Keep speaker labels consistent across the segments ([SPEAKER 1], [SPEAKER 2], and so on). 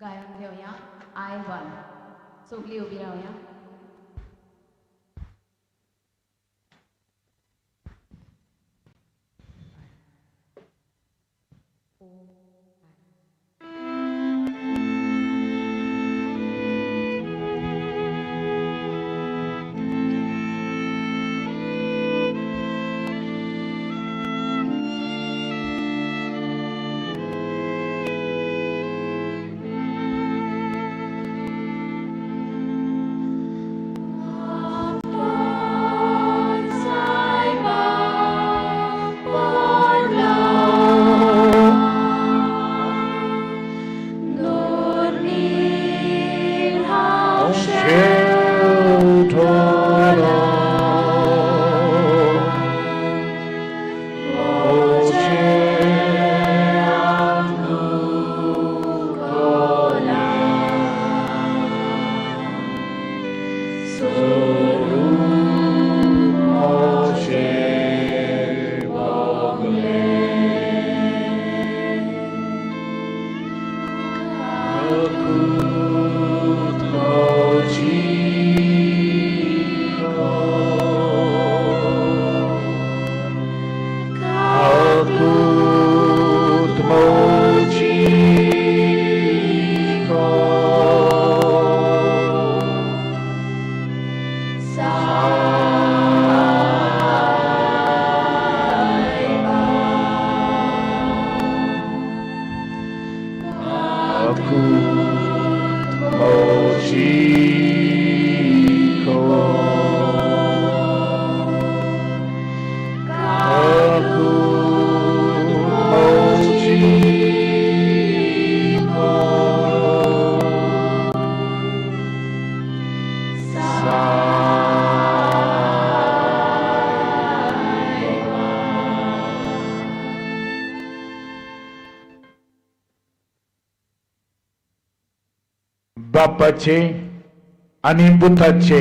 [SPEAKER 1] गायन घेवया I one. सगळीं उबी रावया.
[SPEAKER 2] बापाचे आनी पुताचे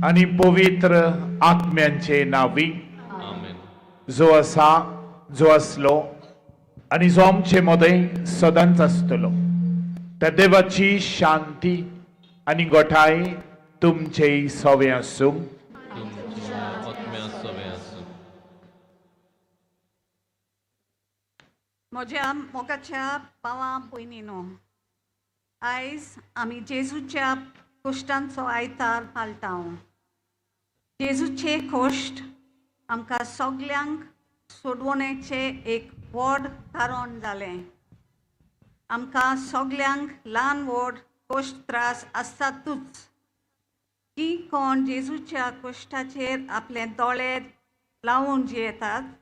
[SPEAKER 2] आनी पवित्र आत्म्यांचे नावी, जो आसा, जो आसलो आनी जो आमचे मदें सदांच आसतलो, त्या देवाची शांती आनी गोठाय तुमचे सवे आसूं.
[SPEAKER 3] म्हज्या मोगाच्या भावा भयणीनो, आयज आमी जेजूच्या कोश्टांचो आयतार पाळटा. जेजूचे कोश्ट आमकां सगल्यांक सोडवण्याचें एक व्हड कारण जालें. आमकां सगल्यांक ल्हान व्हड कोश्ट त्रास आसतातूच. जी कोण जेजूच्या कोश्टाचेर आपले दोळे लावन जियेतात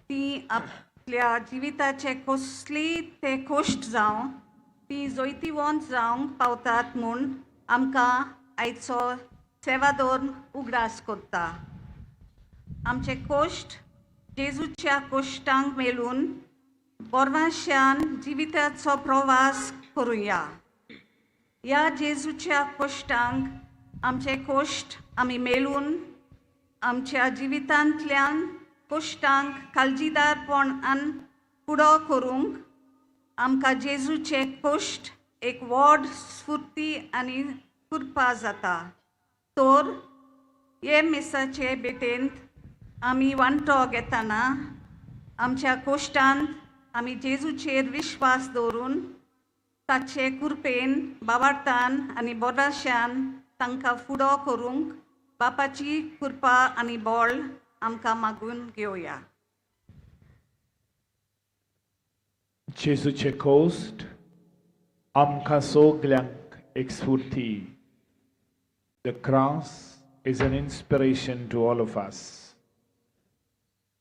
[SPEAKER 3] ती आपल्या जिविताचे कसली ते कोश्ट जावं ती जैतिवंत जावंक पावतात म्हूण आमकां आयचो सेवादोर उगडास करता. आमचे कोश्ट जेजूच्या कोश्टांक मेळून बोरवांशान जिविताचो प्रवास करुया. ह्या जेजूच्या कोश्टांक आमचे कोश्ट आमी मेळून आमच्या जिवितांतल्यान कोश्टांक काळजीदारपणान फुडो करूंक आमकां जेजूचे कोश्ट एक व्हड स्फुर्ती आनी कृपा जाता. तर हे मिसाचे भेटेंत आमी वांटो घेतना आमच्या कोश्टांत आमी जेजूचेर विश्वास दवरून ताचे कृपेन बाबार्थान आनी बोराशान तांकां फुडो करूंक बापाची कृपा आनी बळ आमकां मागून घेवया.
[SPEAKER 2] जेजूचे कोश्ट आमकां सगल्यांक एक स्फूर्ती. The cross is an inspiration to all of us.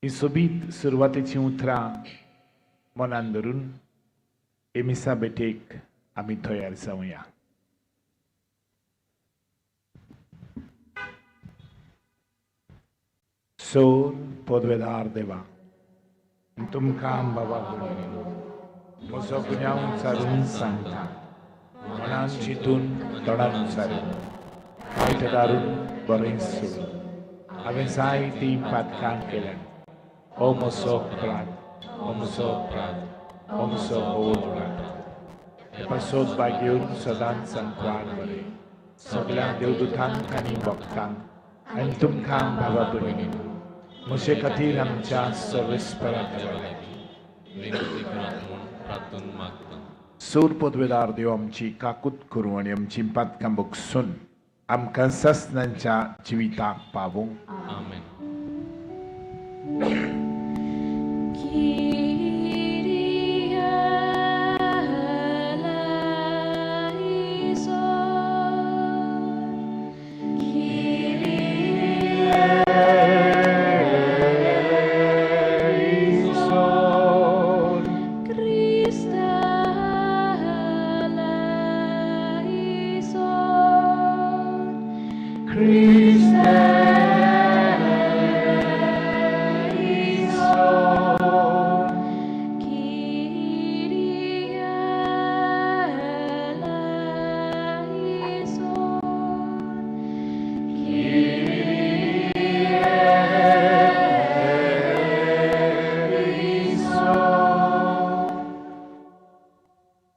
[SPEAKER 2] ही सोबीत सुरवातेचीं उतरां मनान धरून हे मिसा भेटेक आमी तयार जावया. सोर पदवेदार देवा, तुमकां बाबा म्हजो गुन्यांव चारून सांगता, मनान चिंतून तोंडान उचारून वायट दारून बरें सोडून हांवें जायतीं पातकां केल्यात. ओ म्हजो अपराध, ओ म्हजो अपराध, ओ म्हजो व्हड अपराध. पासोत बागेवन सदांच सांकवार बरें सगळ्या देवदूतांक आनी भक्तांक आनी तुमकां भावा भयणीं म्हजे खातीर आमच्या सर्वेस्परा देवा लागीं
[SPEAKER 4] विनंती करात म्हूण प्रार्थून मागता.
[SPEAKER 2] सूर पदवेदार देव आमची काकूत करूं आनी आमची पातकां बगसून आमकां ससनांच्या जिविताक पावूं.
[SPEAKER 4] आमेन.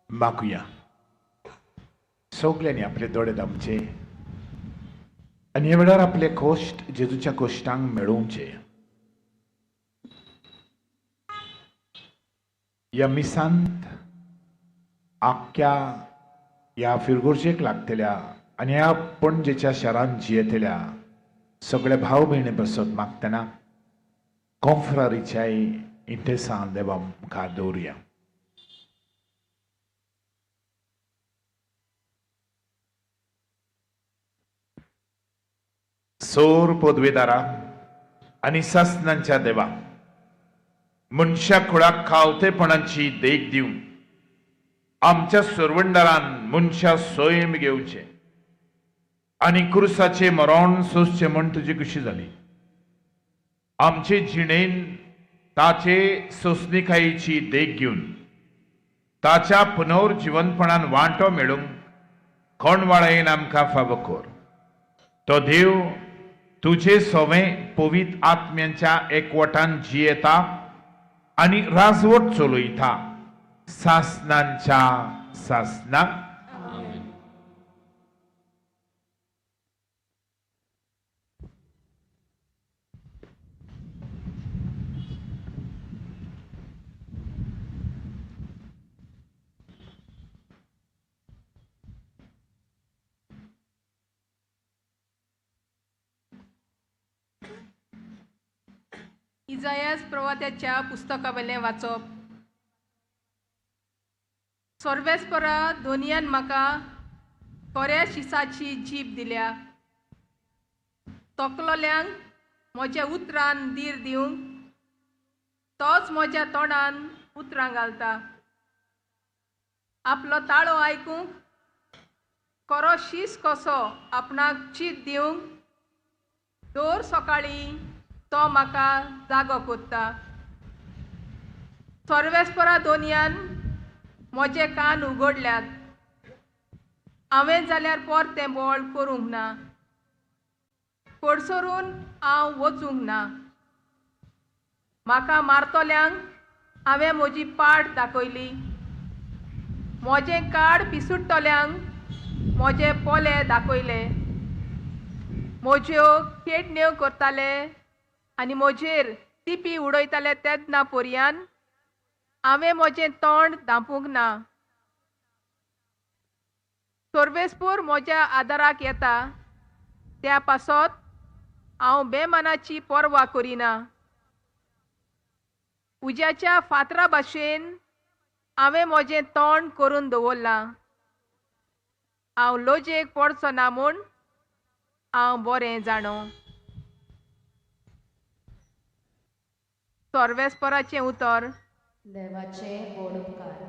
[SPEAKER 2] मागुया. सगल्यांनी आपले दोळे दामचे आनी हे वेळार आपले कोश्ट जेजूच्या कोश्टांक मेळोवचे. ह्या मिसांत आख्ख्या ह्या फिरगुर्जेक लागतल्या आनी ह्या पणजेच्या शारांत जियेतल्या सगळे भाव भयणी बसत मागतना कोंफ्रारीच्याय इंटेसां देवा मुखार दवरुया. सोर पदवेदारा आनी सासनांच्या देवा मनशा कुळाक खावतेपणाची देख दिवन आमच्या सरवंडारान मनशा स्वयं घेवचे आनी क्रुसाचे मरण सोंसचें म्हूण तुजी खुशी जाली. आमचे जिणेन ताचे सोंसणिकायेची देख घेवन ताच्या पुनर्जिवनपणान वांटो मेळूंक कोणवाळेन आमकां फावो कर. तो देव तुजे सवें पवित्र आत्म्यांच्या एकवटान जियेता आनी राजवट चलयता सासनांच्या सासनाक.
[SPEAKER 5] इजायास प्रवात्याच्या पुस्तकावेलें वाचप. सर्वेस्परा दोनयान म्हाका कोऱ्या शिसाची जीब दिल्या, तोकलोल्यांक म्हज्या उतरान धीर दिवंक तोच म्हज्या तोंडान उतरां घालता. आपलो ताळो आयकूंक कोरो शीस कसो आपणाक चीत दिवंक दर सकाळीं तो म्हाका जागो कोत्ता. सर्वेस्परा दोनयान म्हजे कान उगडल्यात, हांवें जाल्यार परतें बळ करूंक ना, कडसरून हांव वचूंक ना. म्हाका मारतल्यांक हांवें म्हजी पाट दाखयली, म्हजें काड पिसुडटल्यांक म्हजे पोले दाखयले. म्हज्यो खेडण्यो करताले आनी म्हजेर तिपी उडयताले तेन्ना पर्यान हांवें म्हजें तोंड धांपूंक ना. सर्वेस्पूर म्हज्या आदाराक येता, त्या पासत हांव बेमानाची पर्वा करिना. उज्याच्या फातरा भाशेन हांवें म्हजें तोंड करून दवरलां, हांव लजेक पडचो ना म्हूण हांव बरें जाणो. सर्वेस्पराचें उतर.
[SPEAKER 1] देवाचे व्हड उपकार.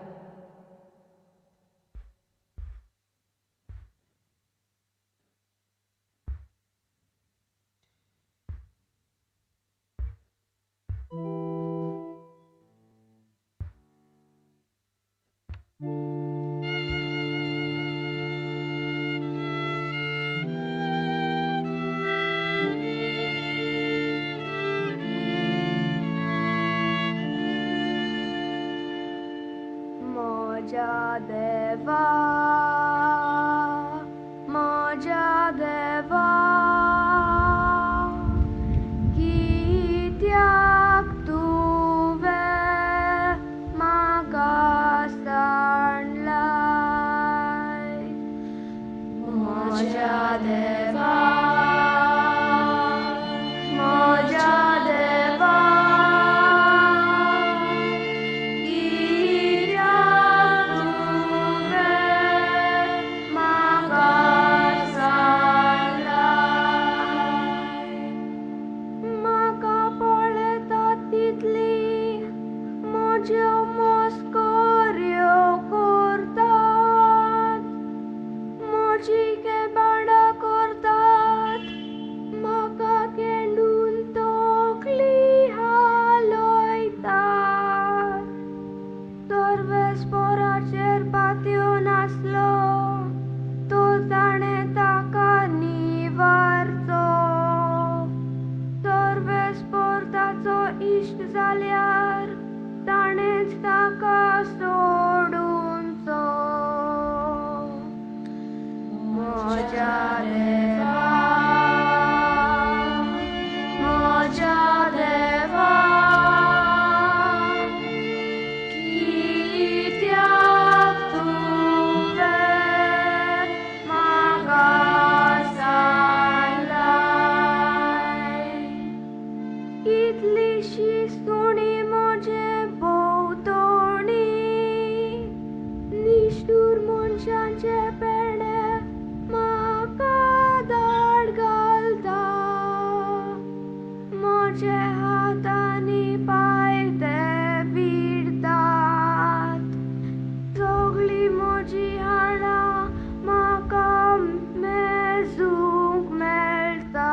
[SPEAKER 6] म्हज्या देवा, म्हज्या देवा, कित्याक तुवें म्हाका सांडलाय? म्हज्या देवा, म्हज्या देवा, कित्याक तुवें म्हाका सांडलाय? म्हाका पळयता तितली म्हज्यो मस्कऱ्यो करतात, म्हजी केबाडां करतात, म्हाका केंडून तकली हालयतात. सर्वेस्पराचेर पातयेवन आसलो तर ताणें ताका निवारचो. सर्वेस्पर ताचो इश्ट जाल्यार ताणेंच ताका सोडुंचो. म्हज्या देवा, म्हज्या देवा, कित्याक तुवें म्हाका सांडलाय? कितलीशी सुणी म्हजे भोंवतणी, निश्ठूर मनशांचे पेणे म्हाका दाड घालता. म्हजे हात आनी पांय ते विडतात, सगळीं म्हजीं हाडां म्हाका मेजूंक मेळटात.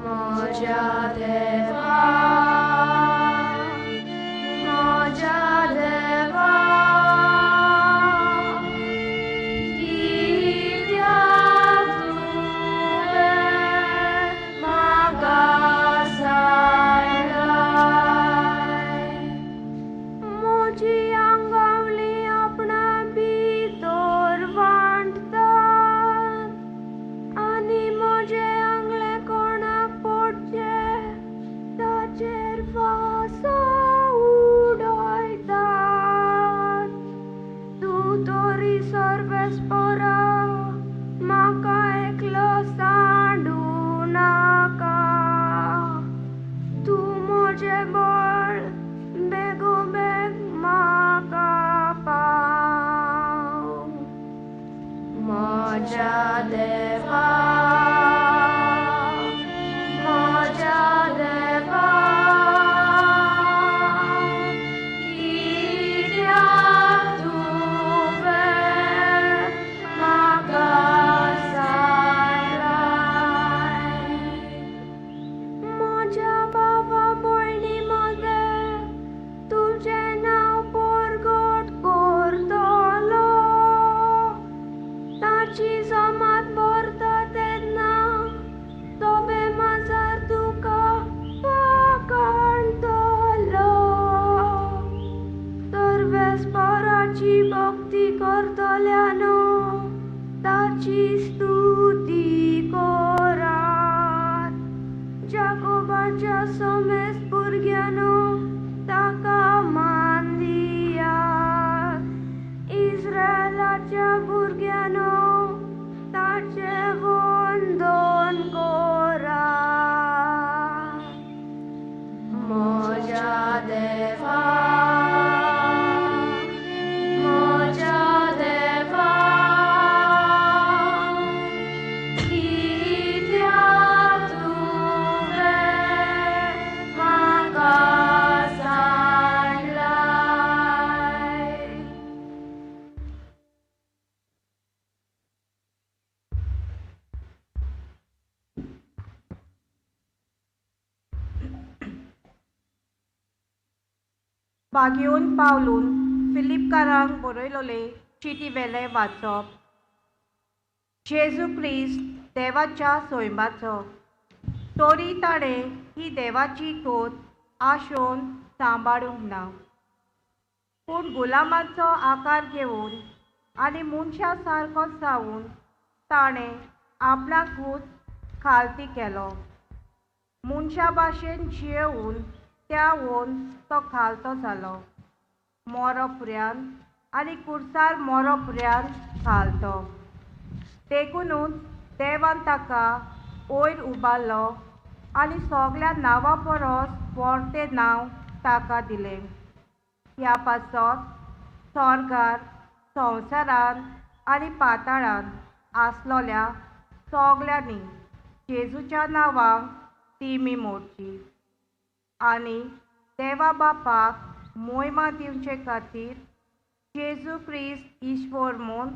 [SPEAKER 6] म्हज्या देवा, म्हज्या देवा, कित्याक तुवें म्हाका सांडलाय? म्हजी आंगावली आपणा भितर वांटतात आनी म्हजें आंगलें कोणाक पडचें ताचेर फांसा उडयतात. तूं तरी सर्वेस्परा म्हाका एकलो सांडूं नाका. तूं म्हजें बळ, बेगोबेग म्हाका पाव. म्हज्या देवा, म्हज्या देवा, कित्याक तुवें म्हाका सांडलाय? म्हज्या भावा भयणी मदें तुजें नांव परगट करतलो. ताची जमात भरता तेन्ना तोबे माजार तुका पाकाणटलो. सर्वेस्पराची भक्ती करतल्यानो ताची स्तुती करात. जाकोबाच्या समेस्त भुरग्यांनो ताका मान दियात. इस्रायलाच्या भुरग्यांनो ताचें वंदन करात. म्हज्या देवा, म्हज्या देवा, कित्याक तुवें म्हाका सांडलाय?
[SPEAKER 7] बागेवन पावलून फिलिपकारांक बरयलोले चिटी वेलें वाचप. जेजू क्रिस्त देवाच्या सोयंबाचो तरी ताणें ही देवाची कोत आशोवन सांबाळूंक ना. पूण गुलामाचो आकार घेवन आनी मनशा सारको जावन ताणें आपणाकूच खालती केलो. मनशा भाशेन जियेवन त्यावून तो खालतो जालो, मोरो पर्यंत आनी कुर्सार मोरो पर्यंत खालतो. देखुनूच देवान ताका वयर उबारलो आनी सगळ्या नांवा परस व्हडलें नांव ताका दिलें. ह्या पासत स्वर्गार, संवसारांत आनी पाताळांत आसलोल्या सगळ्यांनी जेजूच्या नांवाक दिमी मोडची आनी देवा बापाक मोहिमा दिवचे खातीर जेजू क्रिस्त ईश्वर म्हूण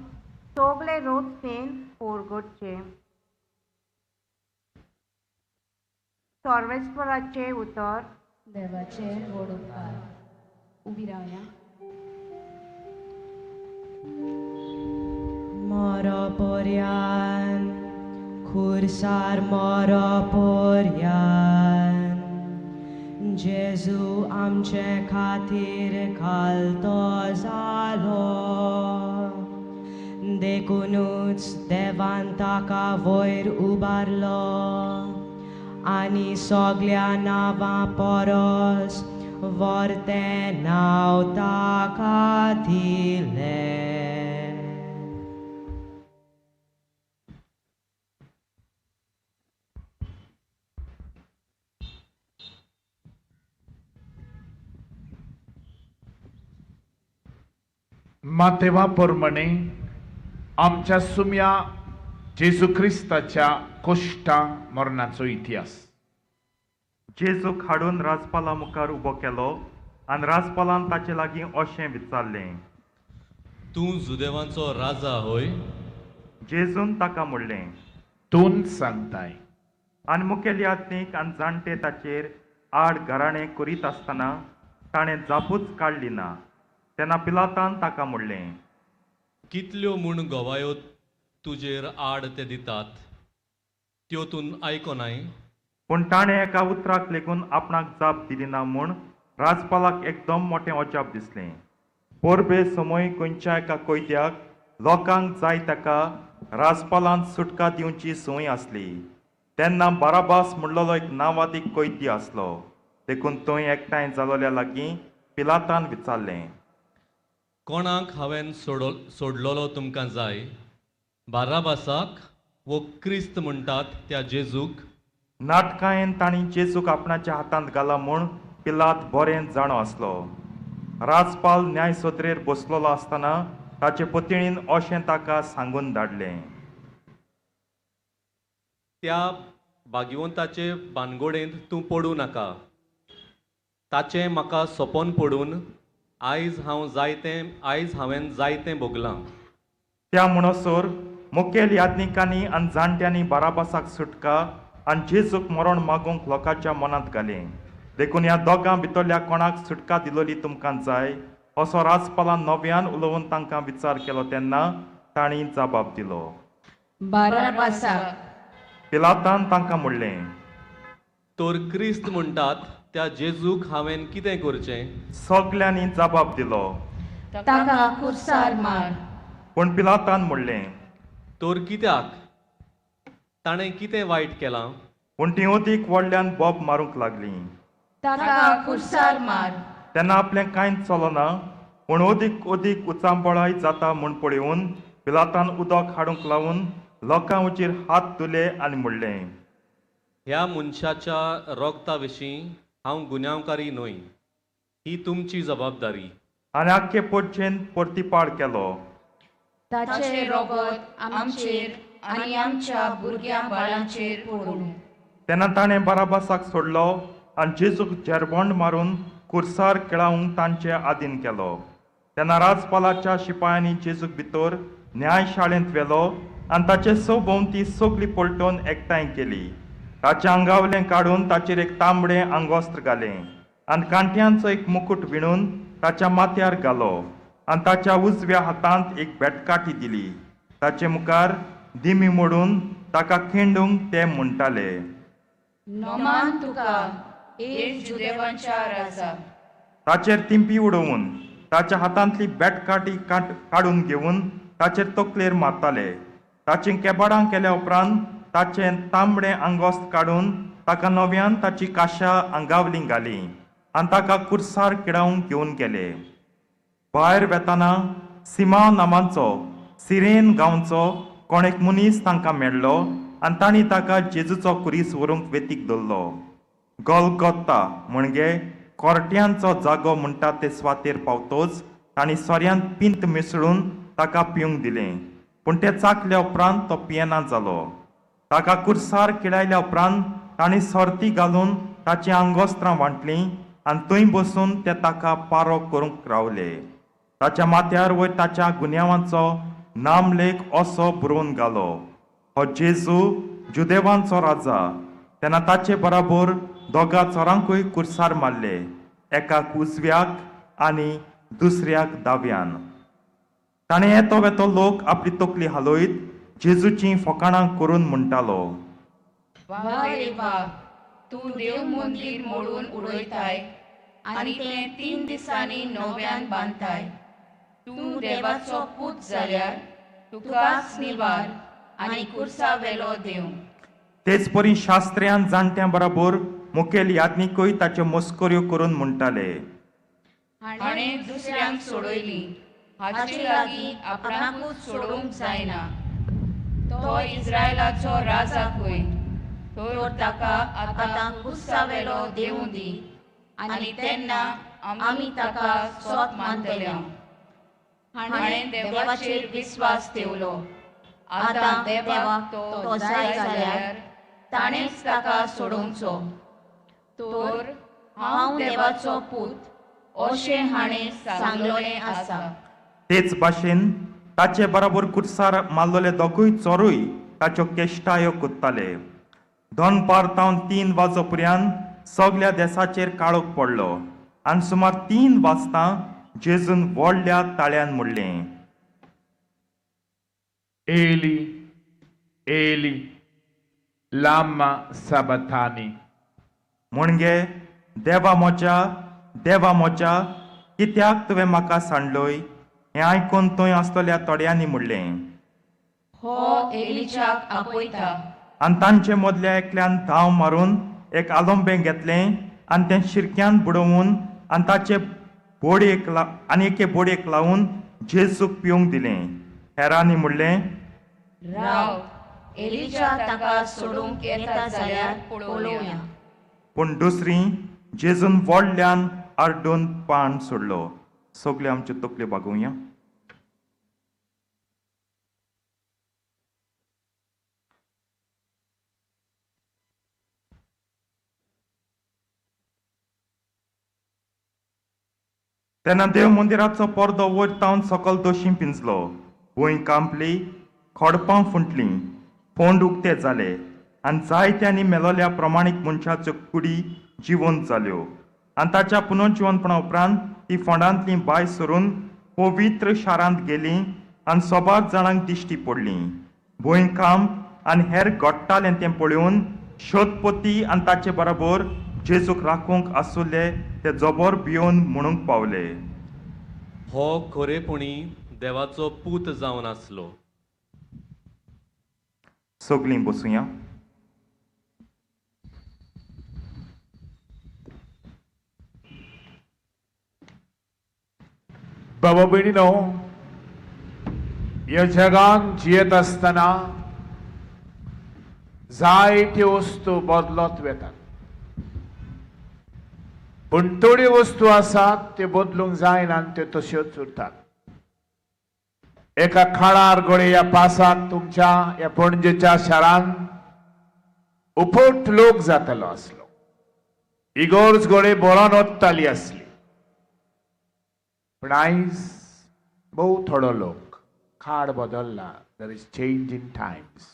[SPEAKER 7] सगळे रोजनेन परगटचें. सर्वेस्पराचें उतर.
[SPEAKER 1] देवाचे व्हड उपकार. उबी रावया.
[SPEAKER 8] मोरो पोर्यान खुर्सार मोरो पोर्यान जेजू आमचे खातीर खालतो जालो, देखुनूच देवान ताका वयर उबारलो आनी सगळ्या नांवां परस व्हडलें नांव ताका दिलें.
[SPEAKER 2] मातेवा प्रमाणे आमच्या सुम्या जेजू क्रिस्ताच्या कोश्टा मरणाचो इतिहास.
[SPEAKER 9] जेजूक हाडून राजपाला मुखार उबो केलो आनी राजपालान ताचे लागीं अशें विचारलें,
[SPEAKER 4] तूं जुदेवांचो राजा होय?
[SPEAKER 9] जेजून ताका म्हणलें,
[SPEAKER 2] तूं सांगताय.
[SPEAKER 9] आनी मुखेल याज्ञीक आनी जाणटे ताचेर आड घराणें करीत आसतना ताणें जापूच काडली ना. तेन्ना पिलातान ताका म्हणलें,
[SPEAKER 4] कितल्यो म्हूण गवायो तुजेर आड ते दितात त्यो तूं आयकोनाय?
[SPEAKER 9] पूण ताणें एका उतराक लेगून आपणाक जाप दिली ना म्हूण राजपालाक एकदम मोटें अजाप दिसलें. परबे समय खंयच्या एका कैद्याक लोकांक जाय ताका राजपालान सुटका दिवची संवय आसली. तेन्ना बाराबास म्हणलेलो एक नांवादीक कैदी आसलो. देखून थंय एकठांय जालोल्या लागीं पिलातान विचारलें,
[SPEAKER 4] कोणाक हांवें सोडलोलो तुमकां जाय, बाराबासाक वो क्रिस्त म्हणटात त्या जेजूक?
[SPEAKER 9] नाटकायेन तांणी जेजूक आपणाच्या हातांत घाला म्हूण पिलात बरें जाणो आसलो. राजपाल न्याय सत्रेर बसलेलो आसतना ताचे पतिणीन अशें ताका सांगून धाडलें,
[SPEAKER 4] त्या भाग्यवंताचे बानगोडेंत तूं पडूं नाका. ताचें म्हाका सपन पडून आयज हांवें जायतें भोगलां.
[SPEAKER 9] त्या म्हणसर मुखेल याज्ञिकांनी आनी जाणट्यांनी बाराबासाक सुटका आनी जेजूक मरण मागूंक लोकांच्या मनांत घालें. देखून ह्या दोगां भितरल्या कोणाक सुटका दिलोली तुमकां जाय असो राजपालान नव्यान उलोवन तांकां विचार केलो. तेन्ना तांणी जबाब दिलो,
[SPEAKER 1] बाराबासाक.
[SPEAKER 9] पिलातान तांकां म्हणलें,
[SPEAKER 4] तर क्रिस्त म्हणटात त्या जेजूक हांवें कितें करचें?
[SPEAKER 9] सगल्यांनी जबाब दिलो,
[SPEAKER 1] ताका कुर्सार मार.
[SPEAKER 9] पूण पिलातान म्हणलें,
[SPEAKER 4] तर कित्याक? ताणें कितें वायट केलां?
[SPEAKER 9] पूण तीं अदीक व्हडल्यान बोब मारूंक लागलीं,
[SPEAKER 1] ताका कुर्सार मार.
[SPEAKER 9] तेन्ना आपलें कांयच चलना पूण अदीक अदीक उचांबळाय जाता म्हूण पळोवन पिलातान उदक हाडूंक लावन लोकां उचेर हात धुले आनी म्हणलें,
[SPEAKER 4] ह्या मनशाच्या रोगता विशीं हांव गुन्यांवकारी न्हय, ही तुमची जबाबदारी.
[SPEAKER 9] आनी आख्खे पोटचेन परतिपाळ केलो,
[SPEAKER 1] ताचें रोगत आमचेर आनी आमच्या भुरग्यां बाळांचेर पडूं.
[SPEAKER 9] तेन्ना ताणें बाराबासाक सोडलो आनी जेजूक जेरबोंड मारून कुर्सार केळावंक तांचे आदीन केलो. तेन्ना राजपालाच्या शिपायांनी जेजूक भितर न्यायशाळेंत व्हेलो आनी ताचे सभोंवती सगली पलटून एकठांय केली. ताचें आंगावलें काडून ताचेर एक तांबडें आंगवस्त्र घालें आनी कांट्यांचो एक मुकूट विणून ताच्या माथ्यार घालो आनी ताच्या उजव्या हातांत एक बेटकाठी दिली. ताचे मुखार दिमी मोडून ताका खेंडूंक ते म्हणटाले,
[SPEAKER 1] नोमान तुका एक जुदेवांच्या राजा.
[SPEAKER 9] ताचेर तिंपी उडोवन ताच्या हातांतली बेटकाठी काडून घेवन ताचेर तकलेर मारताले. ताचीं केबाडां केल्या उपरांत ताचें तांबडें आंगोस्त काडून ताका नव्यान ताची काशा आंगावली घाली आनी ताका कुर्सार किडावंक घेवन गेले. भायर वेताना सिमांव नामाचो सिरेन गांवचो कोण एक मनीस तांकां मेळ्ळो आनी तांणी ताका जेजूचो कुरीस व्हरूंक वेतीक धरलो. गोलगोत्ता म्हणजे कोरट्यांचो जागो म्हणटा ते सुवातेर पावतोच तांणी सोऱ्यांत पिंत मिसळून ताका पिवंक दिलें, पूण तें चाखल्या उपरांत तो पियेना जालो. ताका कुर्सार किडायल्या उपरांत तांणी सोर्ती घालून ताचीं आंगोस्त्रां वांटलीं आनी थंय बसून ते ताका पारो करूंक रावले. ताच्या माथ्यार वयर ताच्या गुन्यांवाचो नामलेख असो बरोवन घालो, हो जेजू जुदेवांचो राजा. तेन्ना ताचे बराबर दोगा चोरांकूय कुर्सार मारले, एकाक उजव्याक आनी दुसऱ्याक दाव्यान. ताणें येतो वेतो लोक आपली तकली हालयत जेजूची फकाणां करून म्हणटालो,
[SPEAKER 10] वा रे वा, तूं देव मंदीर मोडून उडयताय आनी तें 3 दिसांनी नव्यान बांदताय. तूं देवाचो पूत जाल्यार तुकाच निवार आनी कुर्सा वेलो देव.
[SPEAKER 9] तेच परी शास्त्र्यान जाणट्यां बराबर मुखेल याज्ञिकूय ताच्यो मस्कऱ्यो करून म्हणटाले,
[SPEAKER 10] हाणें दुसऱ्यांक सोडयली, हाचे लागीं आपणाकूच सोडोवंक जायना. तो इस्रायलाचो राजा खंय, तर ताका आतां कुर्सा वेलो देवूं दी आनी तेन्ना आमी ताका सोत मानतले. हाणें देवाचेर विस्वास ठेवलो, आतां देवाक तो जाय जाल्यार ताणेंच ताका सोडोवचो. तर हांव देवाचो पूत अशें हाणें सांगलेलें आसा.
[SPEAKER 9] तेच भाशेन ताचे बराबर कुर्सार मारलेले दोगूय चोरूय ताच्यो केश्टायो करताले. दनपार तावन 3 वाजो पर्यंत सगल्या देसाचेर काळोख पडलो आनी सुमार 3 वाजता जेजून व्हडल्या ताळ्यान म्हणलें,
[SPEAKER 2] एली एली लामा सबथानी,
[SPEAKER 9] म्हणजे देवा म्हज्या देवा म्हज्या कित्याक तुवें म्हाका सांडलोय. हें आयकून थंय आसतल्या थोड्यांनी म्हणलें,
[SPEAKER 10] हो एलिजाक आपयता.
[SPEAKER 9] आनी तांचे मदल्या एकल्यान धांव मारून एक आलोंबें घेतलें आनी तें शिरक्यान बुडोवन आनी ताचे बोडयेक आनी एके बोडयेक लावन जेजूक पिवंक दिलें. हेरांनी म्हणलें,
[SPEAKER 10] राव, एलिजा ताका सोडोवंक येता जाल्यार पळोवया.
[SPEAKER 9] पूण दुसरी जेजून व्हडल्यान आरडून पान सोडलो. सगळे आमच्यो तकल्यो बागोवया. तेन्ना देव मंदिराचो पडदो वयर तावन सकल दोशी पिंजलो. भूंय कांपली, खडपां फुटलीं, फोंड उक्ते जाले आनी जायत्यांनी मेलोल्या प्रमाणीक मनशाच्यो कुडी जिवंत जाल्यो. आनी ताच्या पुनर्जिवनपणा उपरांत ती फोंडांतली बाय सरून पवित्र शारांत गेली आनी सोबार जाणांक दिश्टी पडली. भूंयकांप आनी हेर घडटालें तें पळोवन शोधपती आनी ताचे बराबर जेजूक राखूंक आसुल्ले ते जबर भियोवन म्हणूंक पावले,
[SPEAKER 4] हो खरेपणी देवाचो पूत जावन आसलो.
[SPEAKER 9] सगळीं बसुया.
[SPEAKER 2] बाबा भयणीनो, ह्या जगान जियेत आसतना जायत्यो वस्तू बदलत वेतात, पूण थोड्यो वस्तू आसात त्यो बदलूंक जायना आनी त्यो तश्योच उरतात. एका काळार घडये ह्या पासाक तुमच्या ह्या पणजेच्या शारान उपट लोक जातालो आसलो, इगोर्ज घडये भरोन वताली आसली, पूण आयज भोव थोडो लोक. काळ बदल्ला, there is change in times.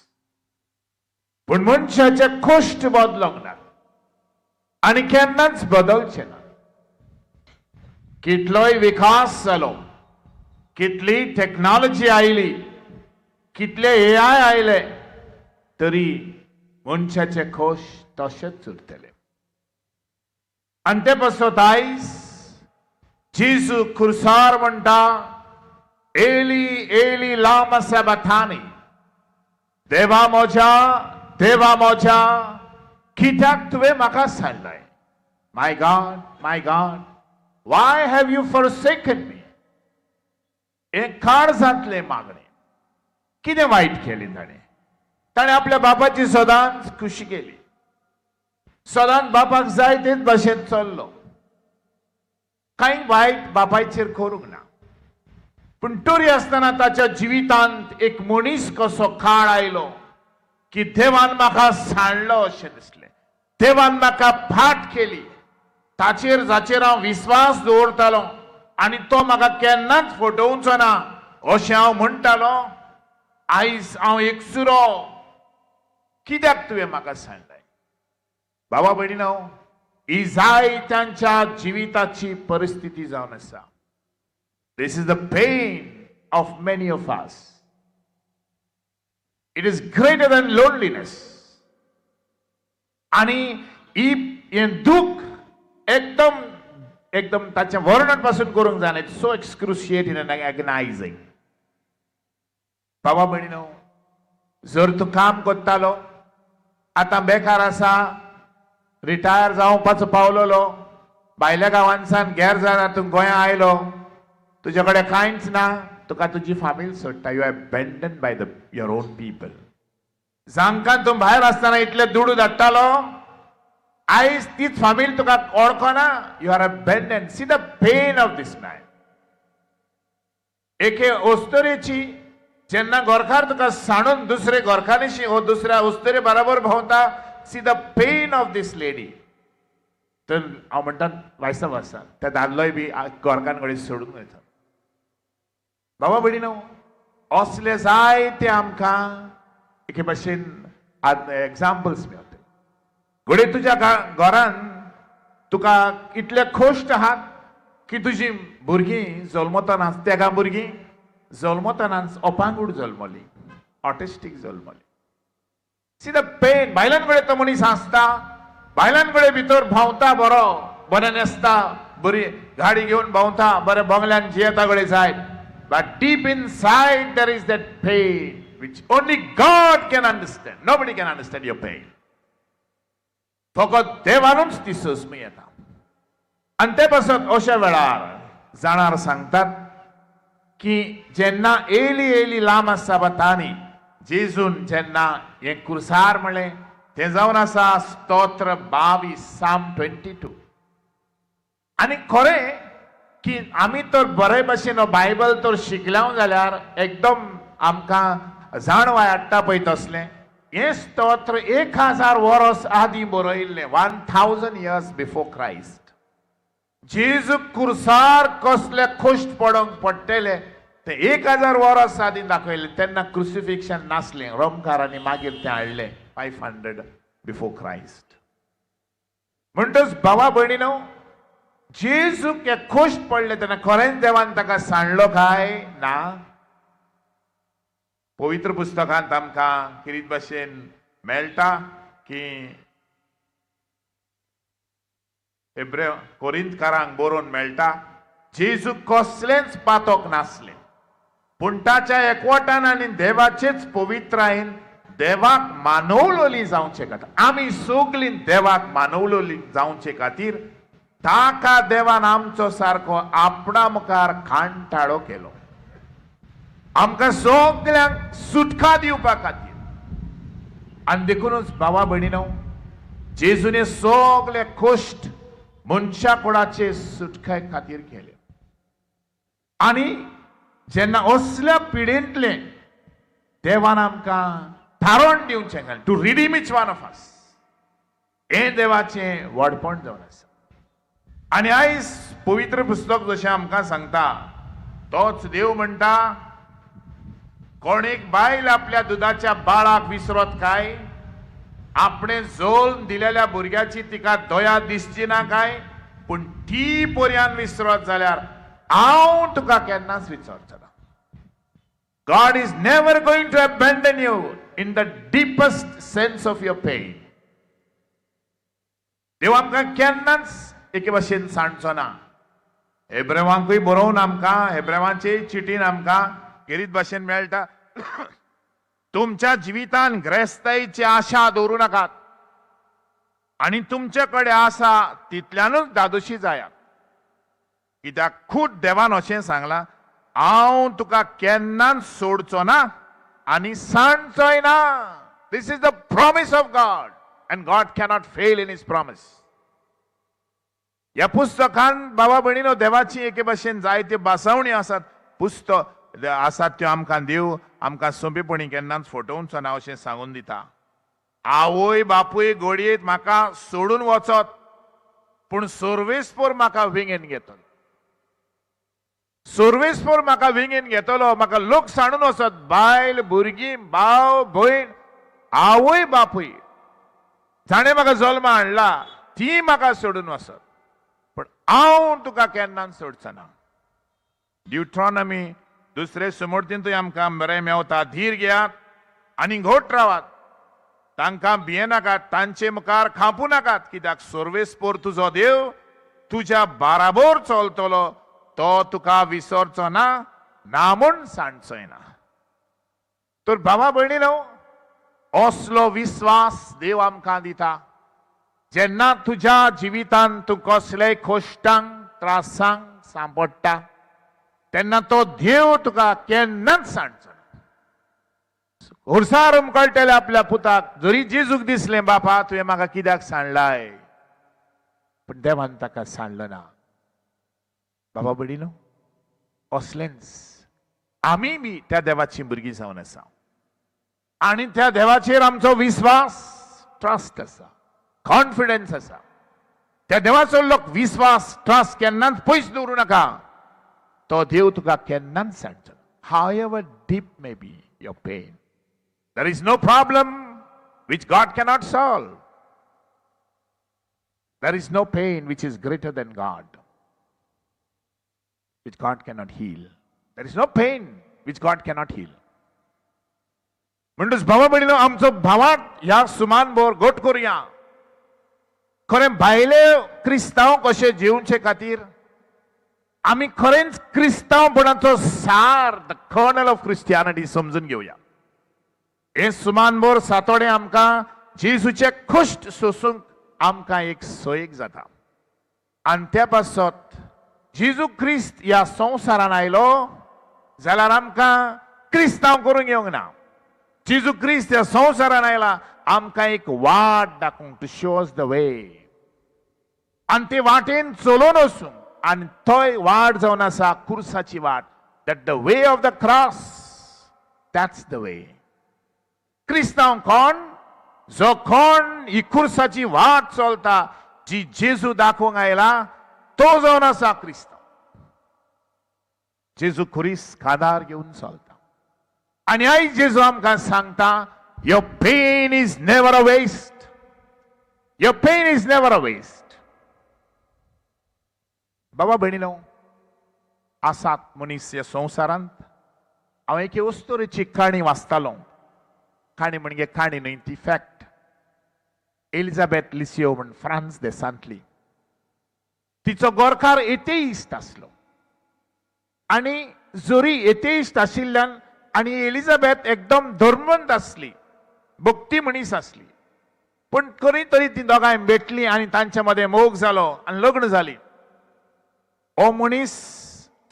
[SPEAKER 2] पूण मनशाचे कश्ट बदलूंक ना आनी केन्नाच बदलचे ना. कितलोय विकास जालो, कितली टॅक्नॉलॉजी आयली, कितले AI आयले, तरी मनशाचे खोश तशेंच उरतले. आनी ते पासत आयज जेजू खुर्सार म्हणटा, एली एली लामा सबक्थानी, देवा म्हज्या, देवा म्हज्या, कित्याक तुवें म्हाका सांडलाय? My God, my God, why have you forsaken me? हें काळजांतलें मागणें. कितें वायट केलें ताणें? ताणें आपल्या बापाची सदांच खुशी केली, सदांच बापाक जाय तेच भाशेन चल्लो, कांय वायट बापायचेर करूंक ना. पूण तरी आसतना ताच्या जिवितांत एक मनीस कसो काळ आयलो की देवान म्हाका सांडलो अशें दिसलें, देवान म्हाका फाट केली, ताचेर जाचेर हांव विस्वास दवरतालो आनी तो म्हाका केन्नाच फटोवचो ना अशें हांव म्हणटालो, आयज हांव एकसुरो, कित्याक तुवें म्हाका सांडलाय? बाबा भयणीनो, ही जायत्यांच्या जिविताची परिस्थिती जावन आसा. This is the pain of many of us. It is greater than loneliness. आनी ही हें दुःख एकदम एकदम ताचें वर्णन पासून करूंक जायना. It's so excruciating and agonizing. बाबा भयणीनो, जर तूं काम करतालो, आतां बेकार आसा, रिटायर जावपाचो पावलोलो, भायल्या गांवांसान गेर जाना तूं गोंया आयलो, तुजे कडेन कांयच ना, तुका तुजी फामील सोडटा. You abandoned by the your own people. जांकां तूं भायर आसतना इतले दुडू धाडटालो, आयज तीच फामील तुका वळखना. You are abandoned. See the pain of this man. एके अस्तुरेची, जेन्ना घरकार तुका सांडून दुसरे घरकान्नीशी ओ दुसऱ्या अस्तुरे बरोबर भोंवता, see the pain of this lady. तर हांव म्हणटा वायसा वासा त्या दादलोय बी घरकान्न कडेन सोडून वयता. बाबा भयणीनो, असले जायते आमकां एके भाशेन एग्जाम्पल्स मेळटा. घडये तुज्या घरान तुका इतले खोश्ट आहात की तुजी भुरगीं जल्मतनाच, तेगां भुरगीं जल्मतनाच अपांगूड जल्मली, ऑटिस्टीक जल्मली. See the pain. बायलां कडेन तो मनीस आसता, बायलां कडेन भितर भोंवता, बरो बरें न्हेसता, बरी गाडी घेवन भोंवता, बरें बंगल्यान जियेता कडेन जायत, but deep inside there is that pain which only God can understand. Nobody can understand your pain. फकत देवानूच ती सोंसमी येता. आनी ते पासत अशा वेळार जाणार सांगतात की जेन्ना एली एली लामा सबक्थानी, जेजून जेन्ना हें कुर्सार म्हणलें, तें जावन आसा स्तोत्र 22, साम 22. आनी खरें की आमी तर बरे भाशेन हो बायबल तर शिकल्या जाल्यार एकदम आमकां जाणवाय हाडटा पळय तसलें. हें स्तोत्र 1000 वर्स आदीं बरयल्लें, 1000 years before Christ. जेजू कुर्सार कसले कश्ट पडोंक पडटले ते 1000 वर्स आदीं दाखयलें. तेन्ना क्रुसिफिक्शन नासलें, रोमकारांनी मागीर तें हाडलें 500 बिफोर क्रायस्ट. म्हणटच भावा भयणीनो, जेजूक हे कश्ट पडले तेन्ना खरेंच देवान ताका सांडलो काय ना? पवित्र पुस्तकांत आमकां किरीत भाशेन मेळटा की हेब्रे कोरिंतकारांक बरोवन मेळटा, जेजू कसलेंच पातक नासलें, पूण ताच्या एकवटान आनी देवाचेच पवित्रायेन देवाक मानवलोली जावचे खातीर, आमी सगलीं देवाक मानवलोली जावचे खातीर ताका देवान आमचो सारको आपणा मुखार कांटाळो केलो, आमकां सगल्यांक सुटका दिवपा खातीर. आनी देखूनच भावा भयणीनो, जेजूने सगळे कश्ट मनशा कुळाचे सुटकाय खातीर केले. आनी जेन्ना असल्या पिडेंतले देवान आमकां थारोवन दिवचें, to redeem each one of us, हें देवाचें व्हडपण जावन आसा. आनी आयज पवित्र पुस्तक जशें आमकां सांगता, तोच देव म्हणटा, कोण एक बायल आपल्या दुदाच्या बाळाक विसरत काय? आपणे जोल दिलेल्या भुरग्याची तिका दया दिसची ना काय? पूण ती पर्यान विसरत जाल्यार हांव तुका केन्नाच विसरचो ना. God is never going to abandon you in the deepest sense of your pain. देव आमकां केन्नाच एके भाशेन सांडचो ना.
[SPEAKER 11] हेब्रेवांकूय बरोवन आमकां, हेब्रेवांचे चिटीन आमकां खेरीत भाशेन मेळटा, तुमच्या जिवितान ग्रेस्तायेची आशा दवरूं नाकात आनी तुमचे कडेन आसा तितल्यानूच धादोशी जायात, कित्याक खूद देवान अशें सांगलां, हांव तुका केन्नाच सोडचो ना आनी सांडचोय ना. This is the promise of God and God cannot fail in his promise. ह्या पुस्तकान बाबा भयणीनो देवाची एके भाशेन जायत्यो भासावणी आसात, पुस्तक आसात, त्यो आमकां देव आमकां सोंपेपणी केन्नाच फटोवचो ना अशें सांगून दिता. आवय बापूय घडयेत म्हाका सोडून वचत, पूण सर्वेस्पोर म्हाका विंगेन घेतलो, सर्वेस्पोर म्हाका विंगेन घेतलो. म्हाका लोक सांडून वचत, बायल भुरगीं, भाव भयण, आवय बापूय जाणें म्हाका जल्मा हाडला ती म्हाका सोडून वचत, पूण हांव तुका केन्नाच सोडचो ना. ड्युट्रॉनमी दुसरे सुमर्तींतूय आमकां बरें मेवता, धीर घेयात आनी घोट रावात, तांकां भियेनाकात, तांचे मुखार खांपूं नाकात, कित्याक सर्वेस्पोर तुजो देव तुज्या बाराबोर चलतलो, तो तुका विसरचो ना, ना म्हूण सांडचोय ना. तर भावा भयणीनो, असलो विस्वास देव आमकां दिता. जेन्ना तुज्या जिवितांत तूं कसलेय कश्टांक त्रासांक सांपडटा तेन्ना तो देव तुका केन्नाच सांडचो ना. खुर्सार हुमकळटले आपल्या पुताक जरी जेजूक दिसलें, बापा तुवें म्हाका कित्याक सांडलाय, पूण देवान ताका सांडलो ना. बाबा भयणीनो, असलेंच आमी बी त्या देवाची भुरगीं जावन आसा आनी त्या देवाचेर आमचो विस्वास, ट्रस्ट आसा, कॉन्फिडन्स आसा. त्या देवाचो लोक विस्वास, ट्रस्ट केन्नाच पयस दवरूं नाका. तो देव तुका केन्नाच सांडचो. However deep may be your pain, there is no problem which God cannot solve. There is no pain which is greater than God, which God cannot heal. There is no pain which God cannot heal. म्हणटच भावा भयणीनो, आमचो भावार्थ ह्या सुमान बोर घट करुया. खरें भायले क्रिस्तांव कशे जिवचे खातीर आमी खरेंच क्रिस्तांवपणाचो सार, the kernel of Christianity समजून घेवया. हे सुमान बोर सातोडे आमकां जेजूचे कश्ट सोसूंक आमकां एक सोयीक जाता. आनी त्या पासत जेजू क्रिस्त ह्या संवसारान आयलो जाल्यार आमकां क्रिस्तांव करूंक येवंक ना. जेजू क्रिस्त ह्या संवसारान आयला आमकां एक वाट दाखोवंक, to show us the way, आनी ते वाटेन चलोवन वचूंक. आनी थंय वाट जावन आसा खुर्साची वाट, that the way of the cross, that's the way. क्रिस्तांव कोण? जो कोण ही खुर्साची वाट चलता जी जेजू दाखोवंक आयला तो जावन आसा क्रिस्तांव. जेजू खुरीस खादार घेवन चलता आनी आयज जेजू आमकां सांगता, your pain is never a waste, your pain is never a waste. बाबा भयणीनो, आसात मनीस ह्या संवसारांत. हांव एके अस्तुरेची काणी वाचतालो. काणी म्हणजे काणी न्हय, ती फॅक्ट. एलिझाबेथ लिसियो म्हण फ्रांस देशांतली. तिचो गोरकार एतेइस्ट आसलो आनी जरी एतेइस्ट आशिल्ल्यान आनी एलिझाबेथ एकदम धर्मवंत आसली, भक्ती मनीस आसली, पूण खरी तरी ती दोगांय भेटली आनी तांच्या मदें मोग जालो आनी लग्न जाली. हो मनीस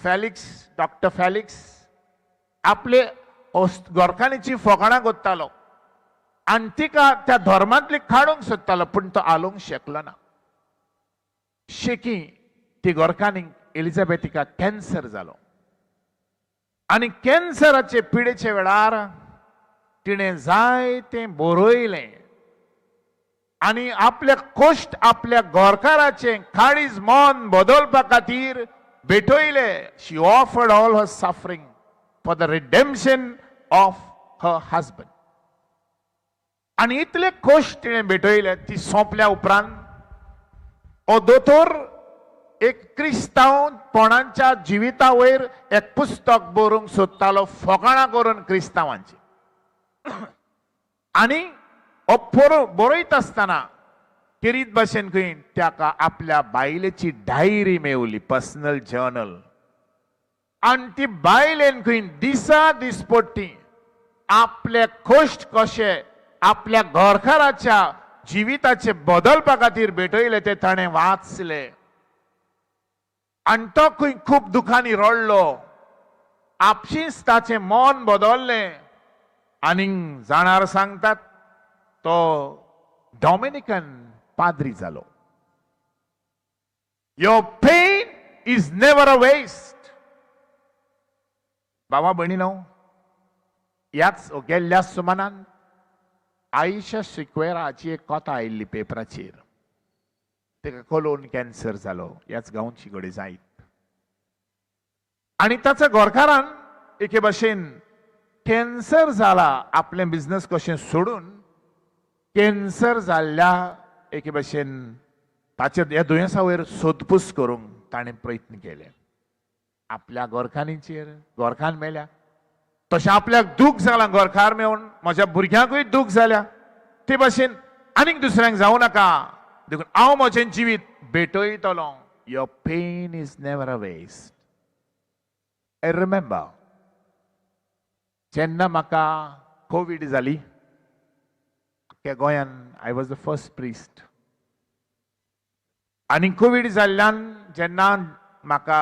[SPEAKER 11] फेलिक्स, डॉक्टर फेलिक्स, आपले गोरकानीची फकाणां करतालो आनी तिका त्या धर्मांतली काडूंक सोदतालो, पूण तो आलोवंक शकलो ना. शेकी ती गोरकानीक एलिझाबेथीका कॅन्सर जालो आनी कॅन्सराचे पिडेच्या वेळार तिणें जायतें बरयलें आनी आपले कश्ट आपल्या गोरकाराचें काळीज मन बदलपा खातीर भेटयले. She offered all her suffering for the redemption of her husband. आनी इतले कश्ट तिणें भेटयले, ती सोंपल्या उपरांत हो दोतोर एक क्रिस्तांवपणाच्या जिविता वयर एक पुस्तक बरोवंक सोदतालो, फकाणां करून क्रिस्तांवांची. आनी हो बरयता आसतना केरीत भाशेन खंय ताका आपल्या बायलेची डायरी मेवली, पर्सनल जर्नल. आनी ती बायलेन खंय दिसा दिसपट्टी आपले कश्ट कशे आपल्या घरकाराच्या जिविताचे बदलपा खातीर भेटयले ते ताणें वाचले. आनी तो खंय खूब दुखांनी रडलो. आपशींच ताचें मन बदललें आनी जाणार सांगतात, तो डॉमिनिकन पाद्री जालो. Your pain is never a waste. बाबा भयणीनो, ह्याच गेल्ल्या सुमानान आयशा सिक्वेराची एक कथा आयिल्ली पेपराचेर. ताका कोलोन कॅन्सर जालो, ह्याच गांवची घडये जायत. आनी ताच्या घरकारान एके भाशेन कॅन्सर जाला, आपलें बिजनस कशें सोडून कॅन्सर जाल्ल्या एके भाशेन ताचेर ह्या दुयेंसा वयर सोदपूस करूंक ताणें प्रयत्न केले. आपल्या गोरखांनीचेर गोरखान मेल्या तशें आपल्याक दूख जालां गोरखार मेवन, म्हज्या भुरग्यांकूय दूख जाल्या, ते भाशेन आनीक दुसऱ्यांक जावं नाका देखून हांव म्हजें जिवीत भेटयतलो. Your pain is never a waste. I remember, जेन्ना म्हाका कोवीड जाली त्या गोंयान, I was the first priest. आनी कोवीड जाल्ल्यान जेन्ना म्हाका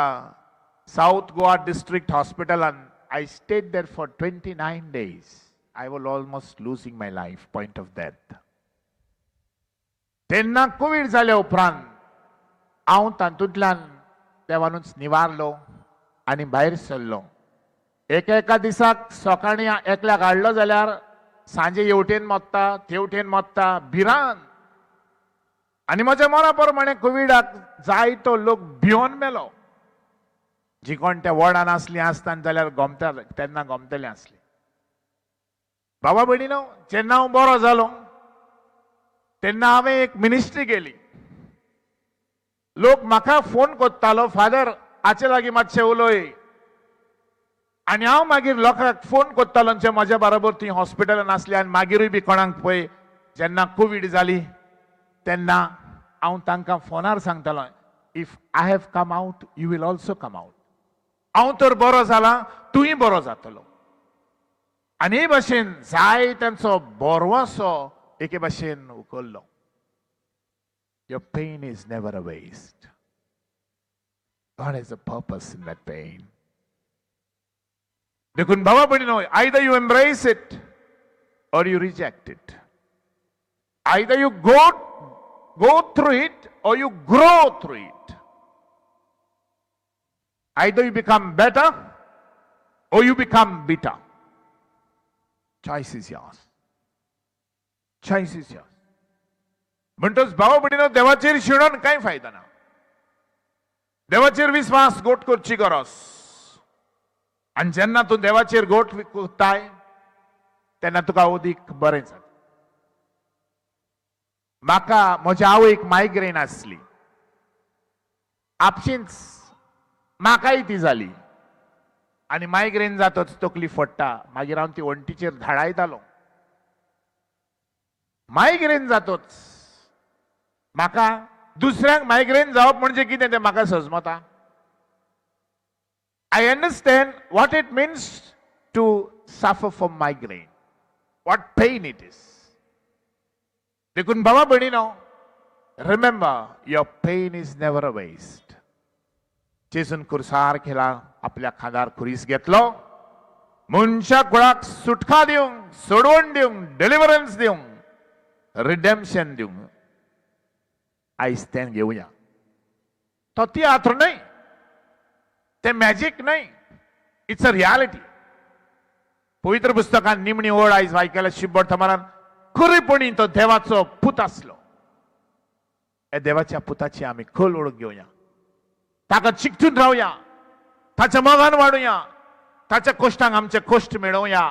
[SPEAKER 11] सावथ गोवा डिस्ट्रिक्ट हॉस्पिटलान, I stayed there for 29 days. I was almost losing my life, point of death. तेन्ना कोवीड जाल्या उपरांत हांव तातूंतल्यान देवानूच निवारलो आनी भायर सरलो. एका एका दिसाक सकाळीं एकल्याक हाडलो जाल्यार सांजे हेवटेन मोत्ता, तेवटेन मोत्ता, भिरांत. आनी म्हज्या मना प्रमाणे कोविडाक जायतो लोक भियोन मेलो. जी कोण त्या वॉर्डान आसली आसतना जाल्यार गोमता, तेन्ना गोमतले आसले. बाबा भयणीनो, जेन्ना हांव बरो जालो तेन्ना हांवें एक मिनिस्ट्री केली. लोक म्हाका फोन करतालो, फादर हाचे लागीं मातशें उलय. आनी हांव मागीर लोकांक फोन करतालो जे म्हज्या बरोबर ती हॉस्पिटलान आसली. आनी मागीरूय बी कोणाक पळय जेन्ना कोवीड जाली तेन्ना हांव तांकां फोनार सांगतालो, "If I have come out, you will also come out. हांव तर बरो जाला, तूंय बरो जातलो." आनी हे भाशेन जाय तांचो बरवसो एके भाशेन उखल्लो. Your pain is never a waste. God has a purpose in that pain. देखून भावा भयणीनो, either you embrace it or you reject it. Either you go through it or you grow through it. Either you become better or you become bitter. Choice is yours. Choice is yours. म्हणटच भावा भयणीनो, देवाचेर शिणोन कांय फायदा ना. देवाचेर विस्वास गोट करची गरज. आनी जेन्ना तूं देवाचेर गोट करताय तेन्ना तुका अदीक बरें जाता. म्हाका म्हज्या आवयक मायग्रेन आसली, आपशींच म्हाकाय ती जाली. आनी मायग्रेन जातच तकली फोडटा. मागीर हांव ती वण्टीचेर धाडायतालो. मायग्रेन जातच म्हाका दुसऱ्यांक मायग्रेन जावप म्हणजे कितें तें म्हाका सजमता. I understand what it means to suffer from migraine, what pain it is. देखून बाबा भयणीनो, remember, your pain is never a waste. जेजून खुर्सार केला, आपल्या खांदार खुरीस घेतलो मनशा कुळाक सुटका दिवंक, सोडवण दिवंक, डिलिव्हरन्स दिवंक, रिडेम्पशन दिवंक. आयज तें घेवया. तो तियात्र न्हय, तें मॅजीक न्हय, it's a reality. पवित्र पुस्तकान निमणी ओळ आयज आयकल्या शिब्बट थमारान, खरेपणी तो देवाचो पूत आसलो. ह्या देवाच्या पुताची आमी खोल ओळख घेवया, ताका चिकटून रावया, ताच्या मोगान वाडुया, ताच्या कश्टांक आमचे कश्ट मेळोवया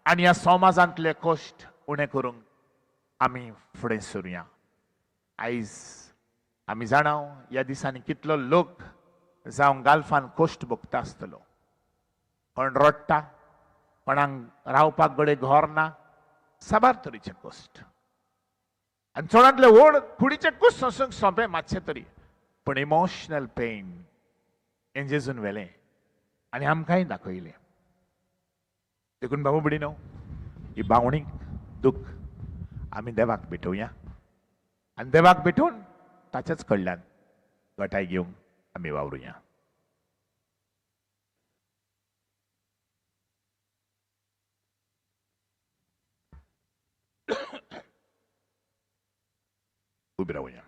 [SPEAKER 11] आनी ह्या समाजांतले कश्ट उणें करूंक आमी फुडें सरुया. आयज आमी जाणा, ह्या दिसांनी कितलो लोक जावं गाल्फान कश्ट भोगता आसतलो. कोण रडटा, कोणाक रावपाक घडये घर ना, साबार तरेचे कश्ट. आनी चडांतले व्हड कुडीचें कूस सोंसूंक सोंपें मातशें तरी, पूण इमोशनल पेन हें जेजून व्हेलें आनी आमकांय दाखयलें. देखून बाबू भयणीनो, ही भावणीक दुख्ख आमी देवाक भेटोवया आनी देवाक भेटून ताच्याच कडल्यान गटाय घेवंक आमी वावरुया. उबी रावया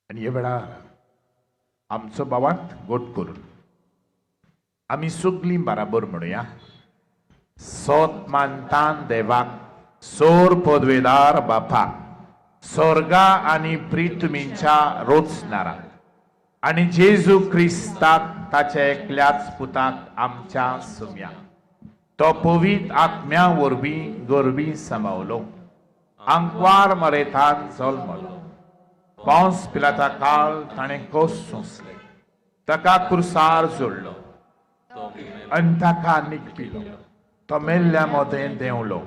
[SPEAKER 11] आनी हे वेळार आमचो बावार्थ गोट करून आमी सगलीं बराबर म्हणुया, सोत मानतान देवाक, सोर पदवेदार बापाक, स्वर्गा आनी प्रितुमींच्या रोचणाराक आनी जेजू क्रिस्ताक ताच्या एकल्याच पुताक आमच्या सुम्या, तो पवित्र आत्म्या वरवीं गर्वी सांबावलो, आंकवार मरेतान जल्मलो, पावस पिलाता काळ ताणें कोस सोंसले, ताका कुर्सार जोडलो आनी ताका निकपिलो, तो मेल्ल्या मदें देंवलो,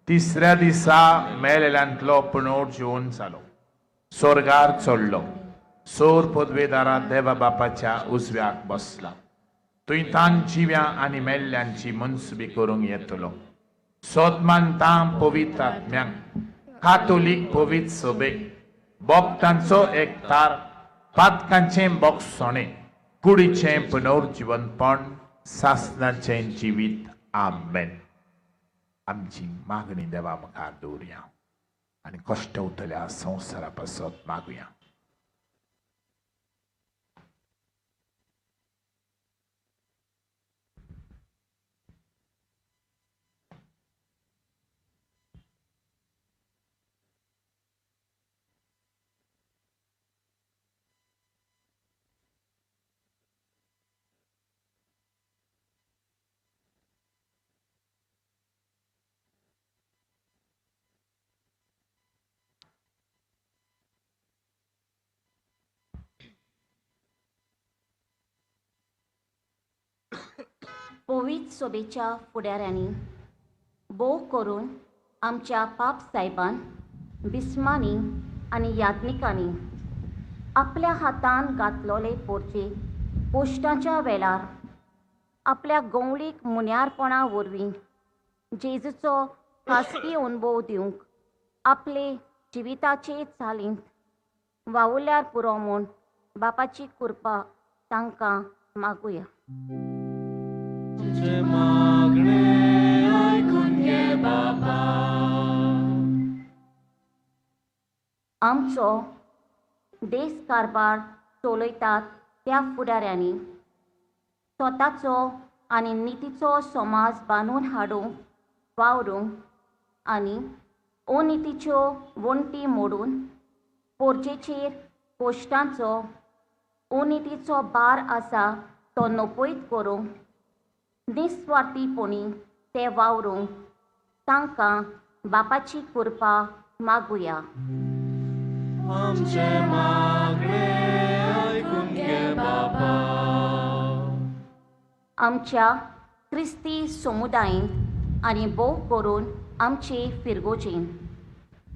[SPEAKER 11] तिसऱ्या दिसा मेलेल्यांतलो पुनर्जीवन जालो, स्वर्गार चडलो, सोर पदवेदारा देवा बापाच्या उजव्याक बसला, थंय तान जिव्या आनी मेल्ल्यांची मनसुबी करूंक येतलो. सोद मानता पवित्र आत्म्यांक, कातोलीक पवित्र सभेक, भक्तांचो एकतार, पातकांचें बोगसणें, कुडीचें पुनर्जिवनपण, सासनाचें जिवीत. आमेन. आमची मागणी देवा मुखार दवरुया आनी कश्ट उतल्या संवसारा पासत मागुया.
[SPEAKER 12] पवित्र सोबेच्या फुडाऱ्यांनी भोव करून आमच्या पाप सायबान, बिस्मांनी आनी याज्ञिकांनी आपल्या हातान घातलोले पोरचे पोश्टाच्या वेळार आपल्या गवळीक मुन्यारपणा वरवीं जेजूचो खासगी अणभव दिवंक आपले जिविताचे चालींत वावुरल्यार पुरो म्हूण बापाची कृपा तांकां मागुया. आमचो देश कारभार चलयतात त्या फुडाऱ्यांनी स्वताचो आनी नितीचो समाज बांदून हाडूंक वावरूंक आनी अनितीच्यो वण्टी मोडून पोरजेचेर कोश्टांचो अनितीचो भार आसा तो नपयत करूंक निस्वार्थीपणी ते वावरूंक तांकां बापाची कृपा मागुया.
[SPEAKER 4] आमचें मागणें आयकून घे बापा.
[SPEAKER 12] आमच्या क्रिस्ती समुदायेंत आनी भोव करून आमचे फिरगोजेन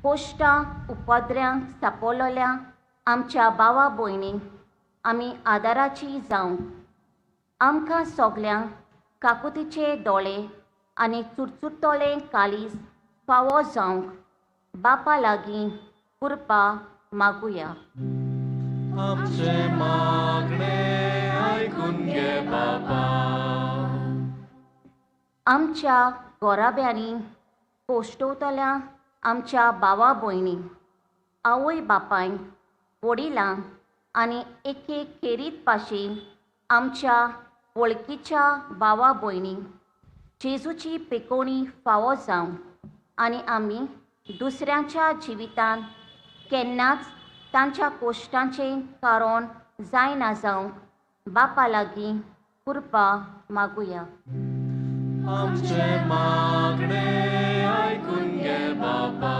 [SPEAKER 12] कोश्टां उपद्र्यांक सापडलेल्या आमच्या भावा भयणींक आमी आदाराची जावंक आमकां सगल्यांक काकुतीचे दोळे आनी चुरचुरतले काळीज फावो जावंक बापा लागीं कृपा मागुया.
[SPEAKER 4] आमचें मागणें आयकून घे बापा.
[SPEAKER 12] आमच्या गोराब्यांनी कोश्टवतल्या आमच्या भावा भयणींक, आवय बापायक, वडिलांक आनी एके खेरीत पाशेन आमच्या वळखीच्या भावा भयणींक जेजूची पेकोणी फावो जावंक आनी आमी दुसऱ्यांच्या जिवितांत केन्नाच तांच्या कोश्टांचें कारण जायना जावंक बापा लागीं कृपा मागुया.
[SPEAKER 4] आमचें मागणें आयकून घे बापा.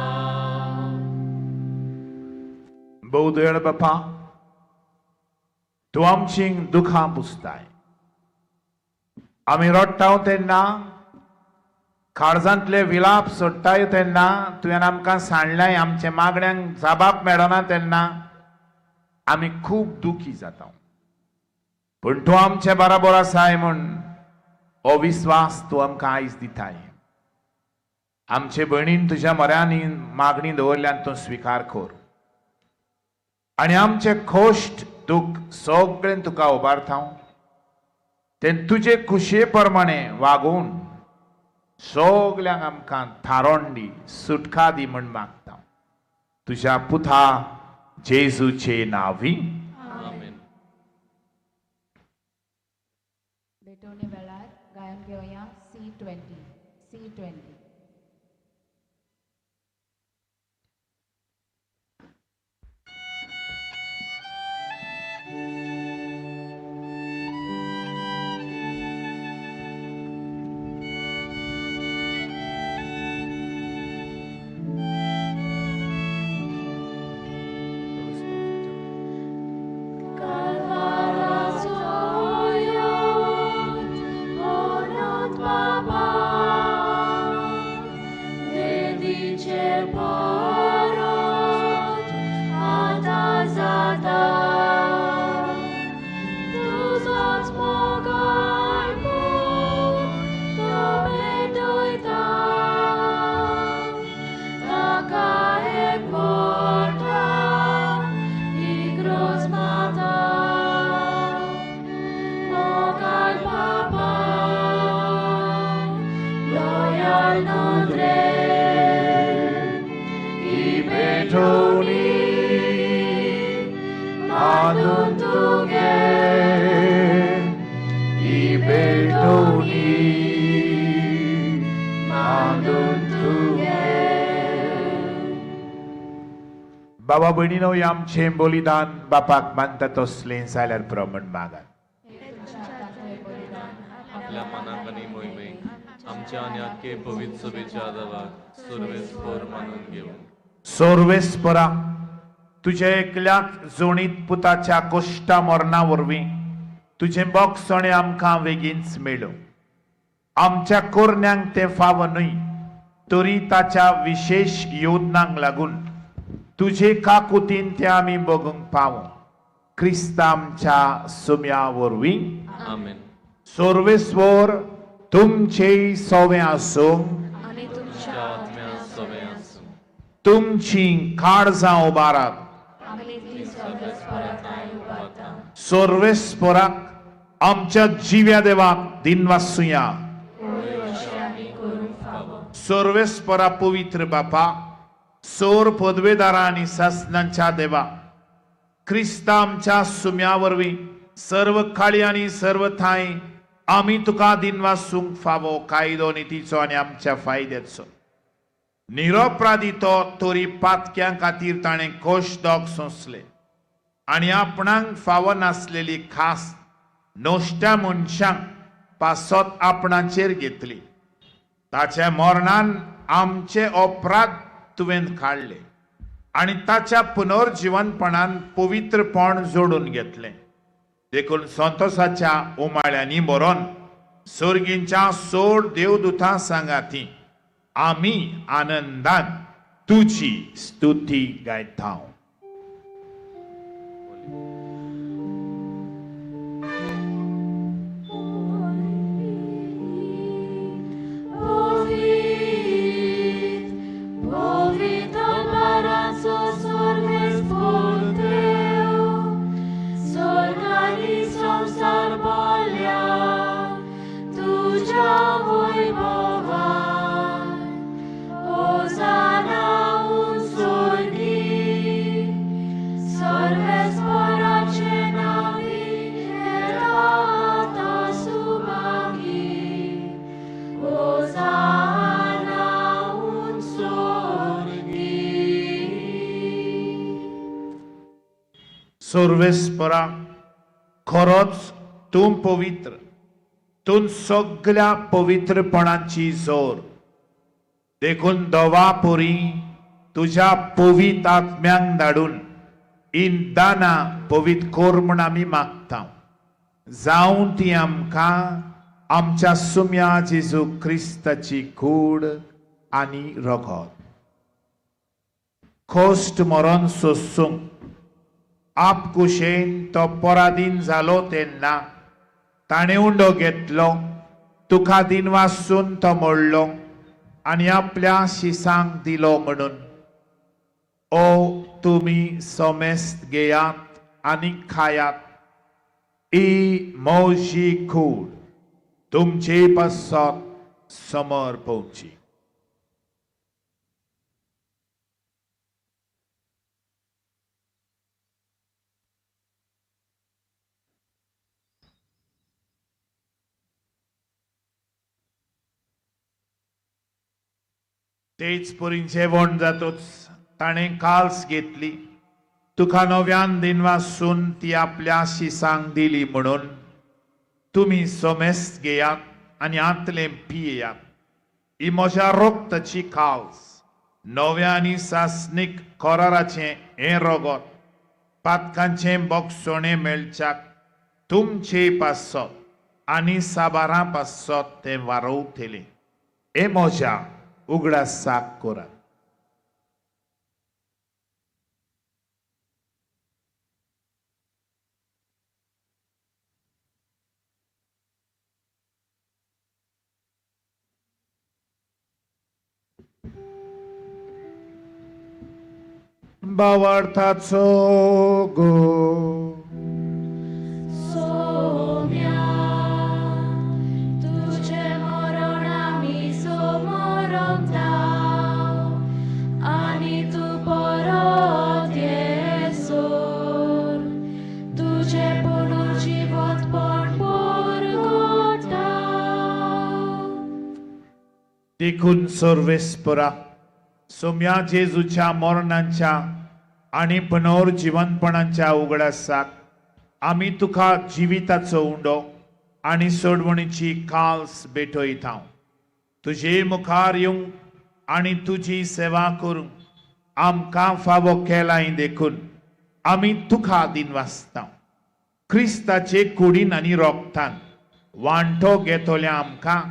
[SPEAKER 11] भोव दयाळ बापा, तूं आमची दुखां पुसताय. आमी रडटा तेन्ना काळजांतले विलाप सोडटाय तेन्ना, तुवें आमकां सांडल्याय, आमचे मागण्यांक जाबाब मेळना तेन्ना आमी खूब दुखी जाता. पूण तूं आमचे बराबर आसाय म्हूण हो विस्वास तूं आमकां आयज दिताय. आमचे भयणीन तुज्या म्हऱ्यांनी मागणी दवरल्यान तूं स्विकार कर आनी आमचे खोश्ट दुख सगळें तुका उबारता. तें तुजे खुशये प्रमाणे वागोवन सगल्यांक आमकां थारोण दी, सुटका दी म्हण मागता तुज्या पुता जेजूचे नांवी.
[SPEAKER 4] आमेन.
[SPEAKER 1] भेटवणे वेळार गायन घेवया C20, C20.
[SPEAKER 11] बाबा भयणीनो, आमचें बलिदान बापाक मानता तसलें जाल्यार प्रमाण मागात.
[SPEAKER 4] आपल्या मनाक आनी मोहिमेक आमच्या आनी आख्खे पवित्र सभेच्या देवाक सर्वेस्पर मानून घेवं.
[SPEAKER 11] सर्वेस्परा, तुज्या एकल्याच जोणीत पुताच्या कोश्टा मरणा वरवीं तुजें बोगसणें आमकां बेगीनच मेळूं. आमच्या कोरण्यांक तें फावो न्हय, तरी ताच्या विशेश योजनांक लागून तुजे काकुतीन तें आमी बगूंक पावूं. क्रिस्ता आमच्या सुम्या वरवीं.
[SPEAKER 4] आमेन.
[SPEAKER 11] सर्वेस्वर तुमचे सोवे आसूं.
[SPEAKER 10] आनी
[SPEAKER 4] तुमच्या आत्म्या सोवे आसूं.
[SPEAKER 11] तुमची काळजां उबारात.
[SPEAKER 10] आमी ती सर्वेस्पराक उबारता.
[SPEAKER 11] सर्वेस्पराक आमच्या जिव्या देवाक दिनवासुया.
[SPEAKER 10] आमी करूंक फावो.
[SPEAKER 11] सर्वेस्परा पवित्र बापा, सोर पदवेदारा आनी सासनांच्या देवा, क्रिस्ता आमच्या सुम्या वरवीं सर्व काळी आनी सर्व ठांय आमी तुका दिनवासूंक फावो. कायदो नितीचो आनी आमच्या फायद्याचो निरोपराधी तो, तरी पातक्यां खातीर ताणें कोश दोग सोंसले आनी आपणाक फावो नासलेली खास नश्ट्या मनशांक पासत आपणाचेर घेतली. ताच्या मरणान आमचे अपराध तुवें काडले आनी ताच्या पुनर्जिवनपणान पवित्रपण जोडून घेतलें. देखून संतोसाच्या उमाळ्यांनी बरोवन सर्गींच्या सोड देवदूतां सांगाती आमी आनंदान तुजी स्तुती गायता. सर्वेस्परा, खरोच तूं पवित्र, तूं सगल्या पवित्रपणाची जोर. देखून दवा पुरी तुज्या पवित आत्म्यांक धाडून इन दानां पवित्र कर म्हूण आमी मागता. जावं ती आमकां आमच्या सुम्या जेजू क्रिस्ताची कूड आनी रगत. खोस्ट मरण सोसूंक आपकुशेन तो पराधीन जालो तेन्ना ताणें उंडो घेतलो, तुका दिनवासून तो मोडलो आनी आपल्या शिसांक दिलो म्हणून, ओ तुमी समेस्त घेयात आनी खायात, ही म्हजी कूड तुमचे पासत समर्पवची. तेच परी जेवण जातूच ताणें काल्स घेतली, तुका नव्यान दिनवासून ती आपल्या शिसांक दिली म्हणून, तुमी समेस्त घेयात आनी आंतलें पियेयात, ही म्हज्या रक्ताची काल्स, नव्या आनी सासणीक कराराचें हें रगत, पातकांचें बोगसणें मेळच्याक तुमचे पासत आनी साबारां पासत तें वारोवतलें. हें म्हज्या उगडासाक करात. भावार्थाचो गो
[SPEAKER 6] सोम्या तुझे मरण आमी समरता आनी तूं परत येसर तुझे पुनर्जिवंतपण परगटा.
[SPEAKER 11] देखून सर्वेस्परा सोम्या जेजूच्या मरणाच्या आनी पुनर्जिवंतपणाच्या उगडासाक आमी तुका जिविताचो उंडो आनी सोडवणीची काल्स भेटयता. तुजे मुखार येवंक आनी तुजी सेवा करूंक आमकां फावो केलाय देखून आमी तुका दिनवासता. क्रिस्ताचे कुडीन आनी रोगतान वांटो घेतल्या आमकां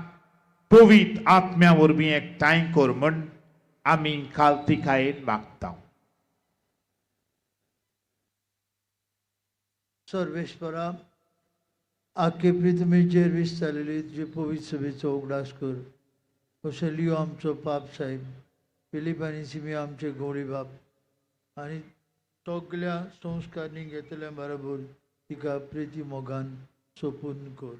[SPEAKER 11] पवित्र आत्म्या वरवीं एकठांय कर म्हूण आमी कालतिकायेन मागता.
[SPEAKER 13] सर्वेश्वरा, आख्खे पृथ्वीचेर विस्तारलेली तुजे पवित्र सभेचो उगडास कर. अशें लियो आमचो पाप साहेब, फिलीप आनी सिमियो आमचे गवळी बाप आनी सगल्या संस्कारणी घेतल्या बरोबर तिका प्रिती मोगान सोपून कर.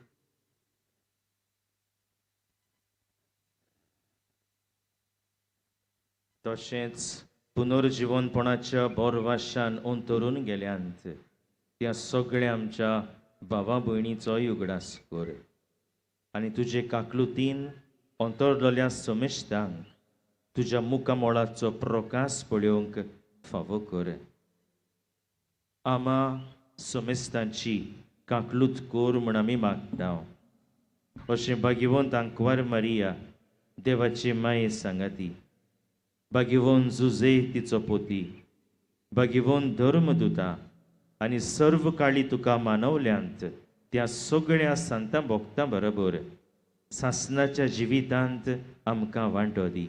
[SPEAKER 14] तशेंच पुनर्जिवनपणाच्या बोरवाशान अंतरून गेल्यांत त्या सगळ्या आमच्या भावा भयणीचोय उगडास कर आनी तुजे काकलुतीन अंतरलेल्या समेस्तांक तुज्या मुखामोळाचो प्रकाश पळोवंक फावो कर. आमा समेस्तांची काकलूत कर म्हूण आमी मागता. अशें भाग्यवंत आंकवार मारिया देवाची माये सांगाती, भाग्यवंत जुजे तिचो पोती, भाग्यवंत धर्मदुता आनी सर्व काळी तुका मानवल्यांत त्या सगळ्या संतां भोगतां बरोबर सासणाच्या जिवितांत आमकां वांटो दी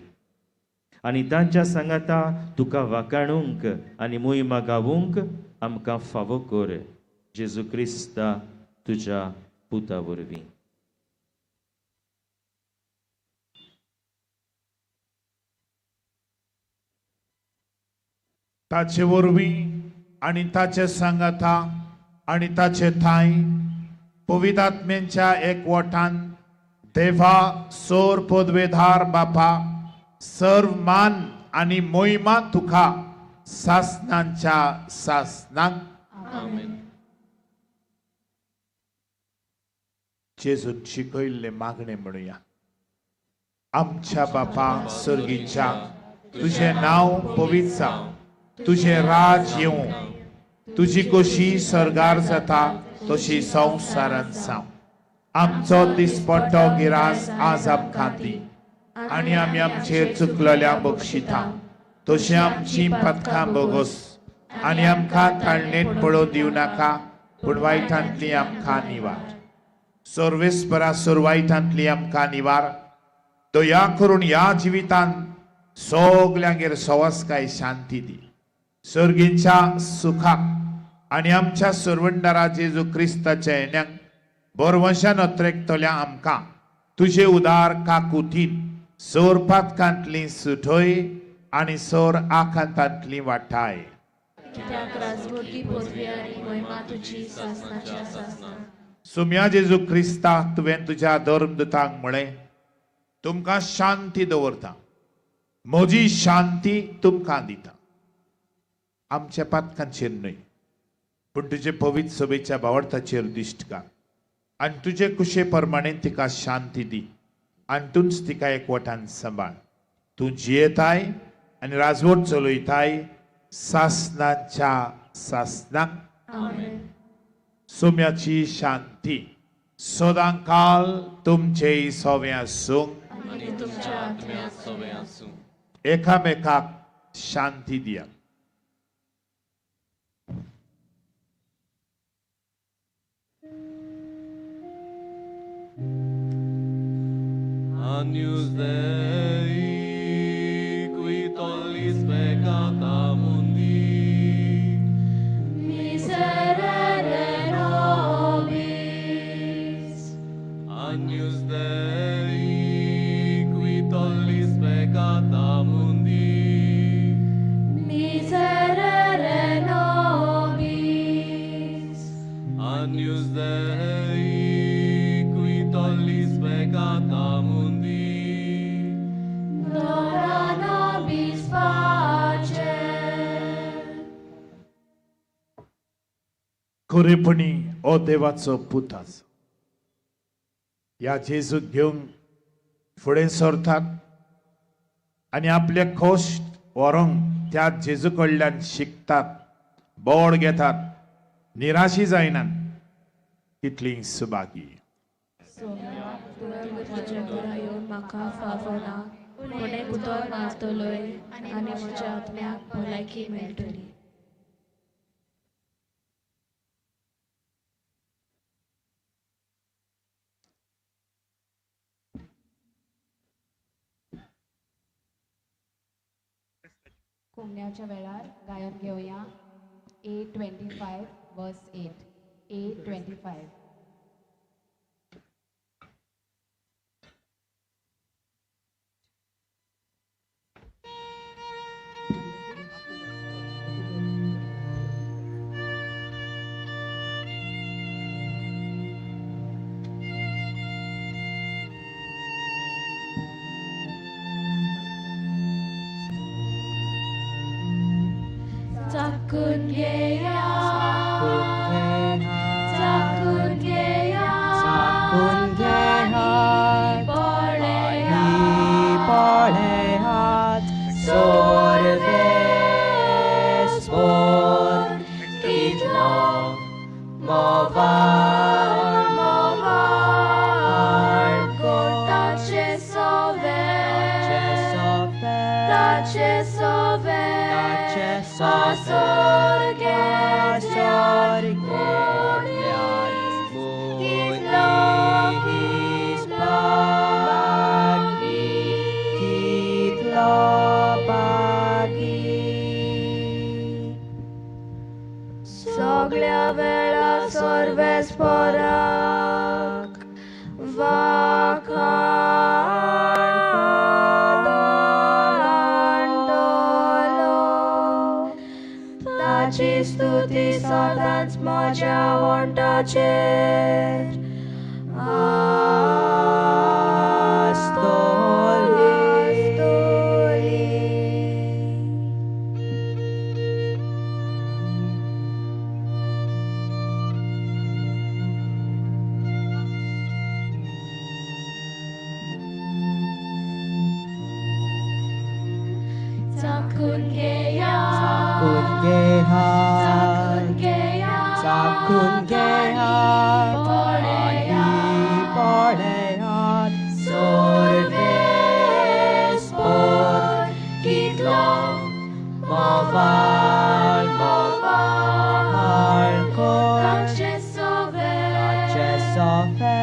[SPEAKER 14] आनी तांच्या सांगाता तुका वाकाणूंक आनी मोहिमा गावूंक आमकां फावो कर. जेजू क्रिस्ता तुज्या पुता वरवीं.
[SPEAKER 11] ताचे वरवीं आनी ताचे सांगाता आनी ताचे ठांय पवित्र आत्म्यांच्या एकवटान देवा सोर पदवेधार बापा सर्व मान आनी मोहिमा तुका सासनांच्या सासनांक.
[SPEAKER 4] आमेन.
[SPEAKER 11] जेजून शिकयल्ले मागणे म्हणुया. आमच्या बापा सर्गीच्या, तुझें नांव पवित्र जावं, तुझें राज येवं, तुजी कशी सर्गार जाता तशी संवसारांत जावं. आमचो दिसपट्टो गिरास आज आमकां दी आनी आमी आमचेर चुकलेल्या बक्षिता तशी आमची पथकां बोगस आनी आमकां ताळणेंत पळोवंक दिवं नाका, पूण वायटांतली आमकां निवार. सर्वेस्परा सुरवायटांतली आमकां निवार दया करून ह्या जिवितांत सगल्यांगेर सवसकाय शांती दी. सर्गींच्या सुखाक आनी आमच्या सरवंडारा जेजू क्रिस्ताच्या येण्याक बरवंशान अत्रेकतल्या आमकां तुजे उदार काकुतीन सोर पातकांतली सुठय आनी सोर आखातांतली वाटाय. सुम्या जेजू क्रिस्ता, तुवें तुज्या धर्मदूतांक म्हळें, तुमकां शांती दवरता, म्हजी शांती तुमकां दिता. आमच्या पातकांचेर न्हय पूण तुजे पवित्र सभेच्या भावार्थाचेर दिश्ट घाल आनी तुजे कुशे प्रमाणे तिका शांती दी आनी तूंच तिका एकवटान सांबाळ. तूं जियेताय आनी राजवट चलयताय सासनाच्या सासनाक. सोम्याची शांती सदां काल तुमचे सोवे आसूं. एकामेकाक शांती दिया.
[SPEAKER 4] Agnus Dei, qui tollis peccata mundi,
[SPEAKER 6] miserere nobis.
[SPEAKER 4] Agnus Dei, qui tollis peccata mundi,
[SPEAKER 6] miserere nobis.
[SPEAKER 4] Agnus Dei, qui tollis peccata mundi,
[SPEAKER 6] dona nobis pace.
[SPEAKER 11] खरेपणी ओ देवाचो पूत आसा. ह्या जेजूक घेवन फुडें सरतात आनी आपले खोश्ट व्हरूंक त्या जेजू कडल्यान शिकतात, बळ घेतात, निराशी जायनात. तितली सुभागी.
[SPEAKER 15] तुवें म्हज्या घरा येवन म्हाका फावना, पूण एक उतर मारतलोय आनी म्हज्या आत्म्याक भलायकी मेळटली.
[SPEAKER 1] कोमण्याच्या वेळार गायन घेवया 825 verse 8. 825.
[SPEAKER 6] Takun geya, takun geya,
[SPEAKER 8] takun geya,
[SPEAKER 6] poleya,
[SPEAKER 8] poleya, sorves por kitlo, movar, movar,
[SPEAKER 6] tache sove, tache sove, asorgelian munis, kitlo
[SPEAKER 8] bagi, kitlo bagi.
[SPEAKER 6] Soglia vela sorves porak, vakan. Taci stuti सदांच म्हज्या वण्टाचेर आसतली. Takun geya,
[SPEAKER 8] takun geya,
[SPEAKER 6] takun geya,
[SPEAKER 8] takun geya,
[SPEAKER 6] poleya,
[SPEAKER 8] poleya, sorves por kitlo, movar, movar,
[SPEAKER 6] tache sove,
[SPEAKER 8] tache sove,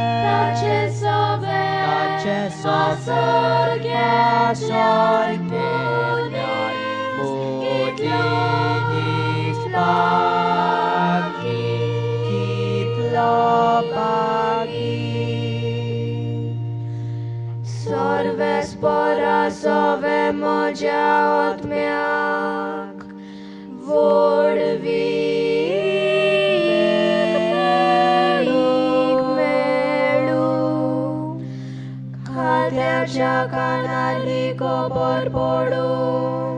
[SPEAKER 8] sorgenar Modinis pagi kitlo pagi
[SPEAKER 6] Sorves pora sove moja otmiak Vodvi खात्याच्या कानाली खबर पडून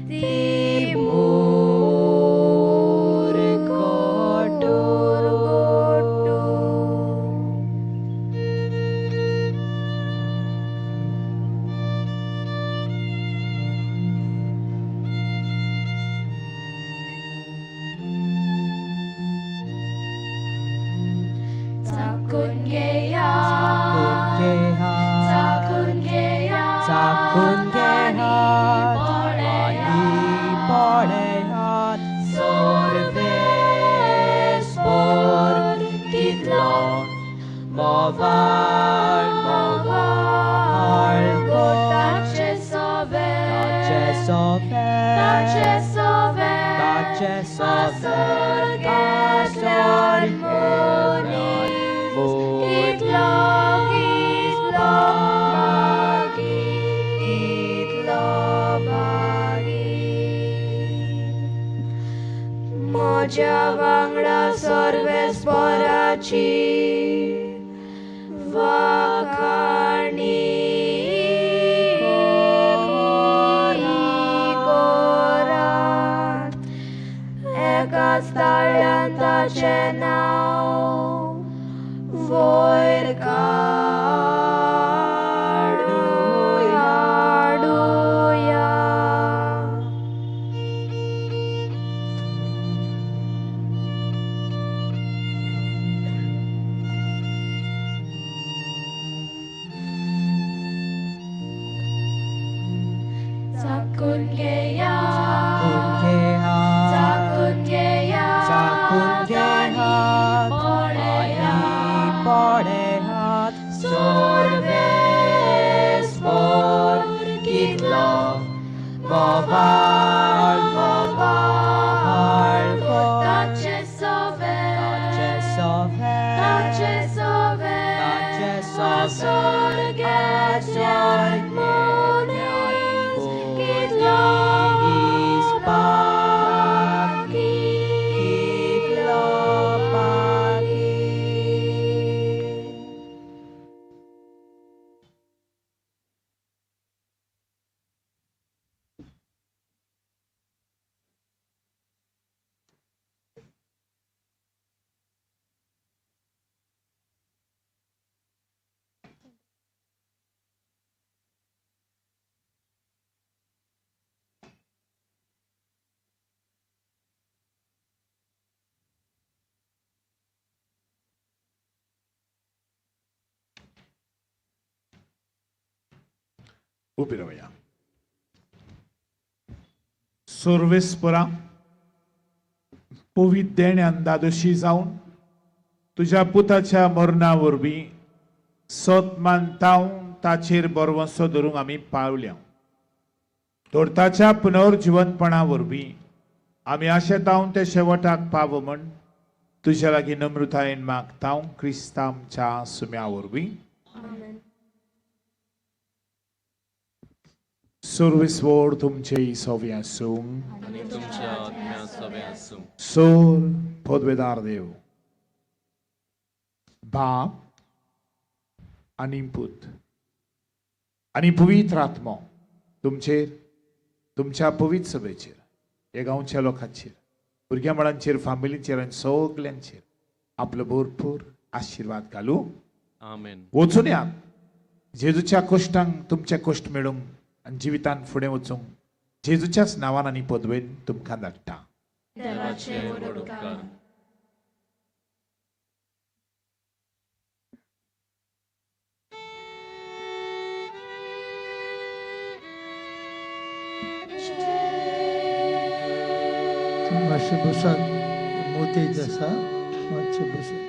[SPEAKER 6] ती मूर कोटूर गोटू
[SPEAKER 15] चाकून घेया चाकून घेया
[SPEAKER 8] चाकून घेयात आनी पळयात सोर्वेस्पोर कितलो मोवाळ मोवाळ
[SPEAKER 6] ताचे सोवे
[SPEAKER 8] ताचे सोवे
[SPEAKER 6] ताचे सोवे
[SPEAKER 8] ताचे सोवे
[SPEAKER 6] आसोर मनीस कितलो कितलो बागी कितलो बागी म्हज्या वांगडा सर्वेस्पराची वाखाणी कोरात एकाच ताळ्यान ताचें नांव वयर काडुया हाडुया.
[SPEAKER 15] चाकून घेया
[SPEAKER 8] चाकून
[SPEAKER 15] चाकून घेया
[SPEAKER 8] चाकून घेयात
[SPEAKER 15] पळया
[SPEAKER 8] आनी पळयात सोर्वेस्पोर कितलो मोवाळ मोवाळ
[SPEAKER 15] ताचे सोवे
[SPEAKER 8] ताचे सोवे
[SPEAKER 15] ताचे सोवे
[SPEAKER 8] ताचे सोवे
[SPEAKER 15] आसोर मनीस कितलो
[SPEAKER 8] बागी कितलो बागी.
[SPEAKER 2] उबी रावया. सोर्वेस्परा पवित्र देण्यान दादोशी जावन तुज्या पुताच्या मरणा वरवीं सत मानताव ताचेर बरवंसो धरूंक आमी पावल्या. तर ताच्या पुनर्जिवनपणा वरवीं आमी आशेतावन ते शेवटाक पाव म्हण तुज्या लागीं नम्रतायेन मागताव क्रिस्तांव आमच्या सुम्या वरवीं. सर्वेस्वर तुमचे सोवे आसूं
[SPEAKER 4] आनी तुमच्या आत्म्या सोवे आसूं.
[SPEAKER 2] सोर पदवेदार देव बाप आनी पूत आनी पवित्र आत्मो तुमचेर तुमच्या पवित्र सभेचेर ह्या गांवच्या लोकांचेर भुरग्या मळांचेर फामिलीचेर आनी सगल्यांचेर आपलो भरपूर आशिर्वाद घालूं.
[SPEAKER 4] आमेन.
[SPEAKER 2] वचून यात जेजूच्या कश्टांक तुमचे कश्ट मेळूंक आनी जिवितान फुडें वचूंक जेजूच्याच नांवान आनी पदवेन तुमकां धाडटा.
[SPEAKER 15] देवाचे व्हड उपकार.
[SPEAKER 13] मातशें बसात, मोतेज आसा, मातशें बसात.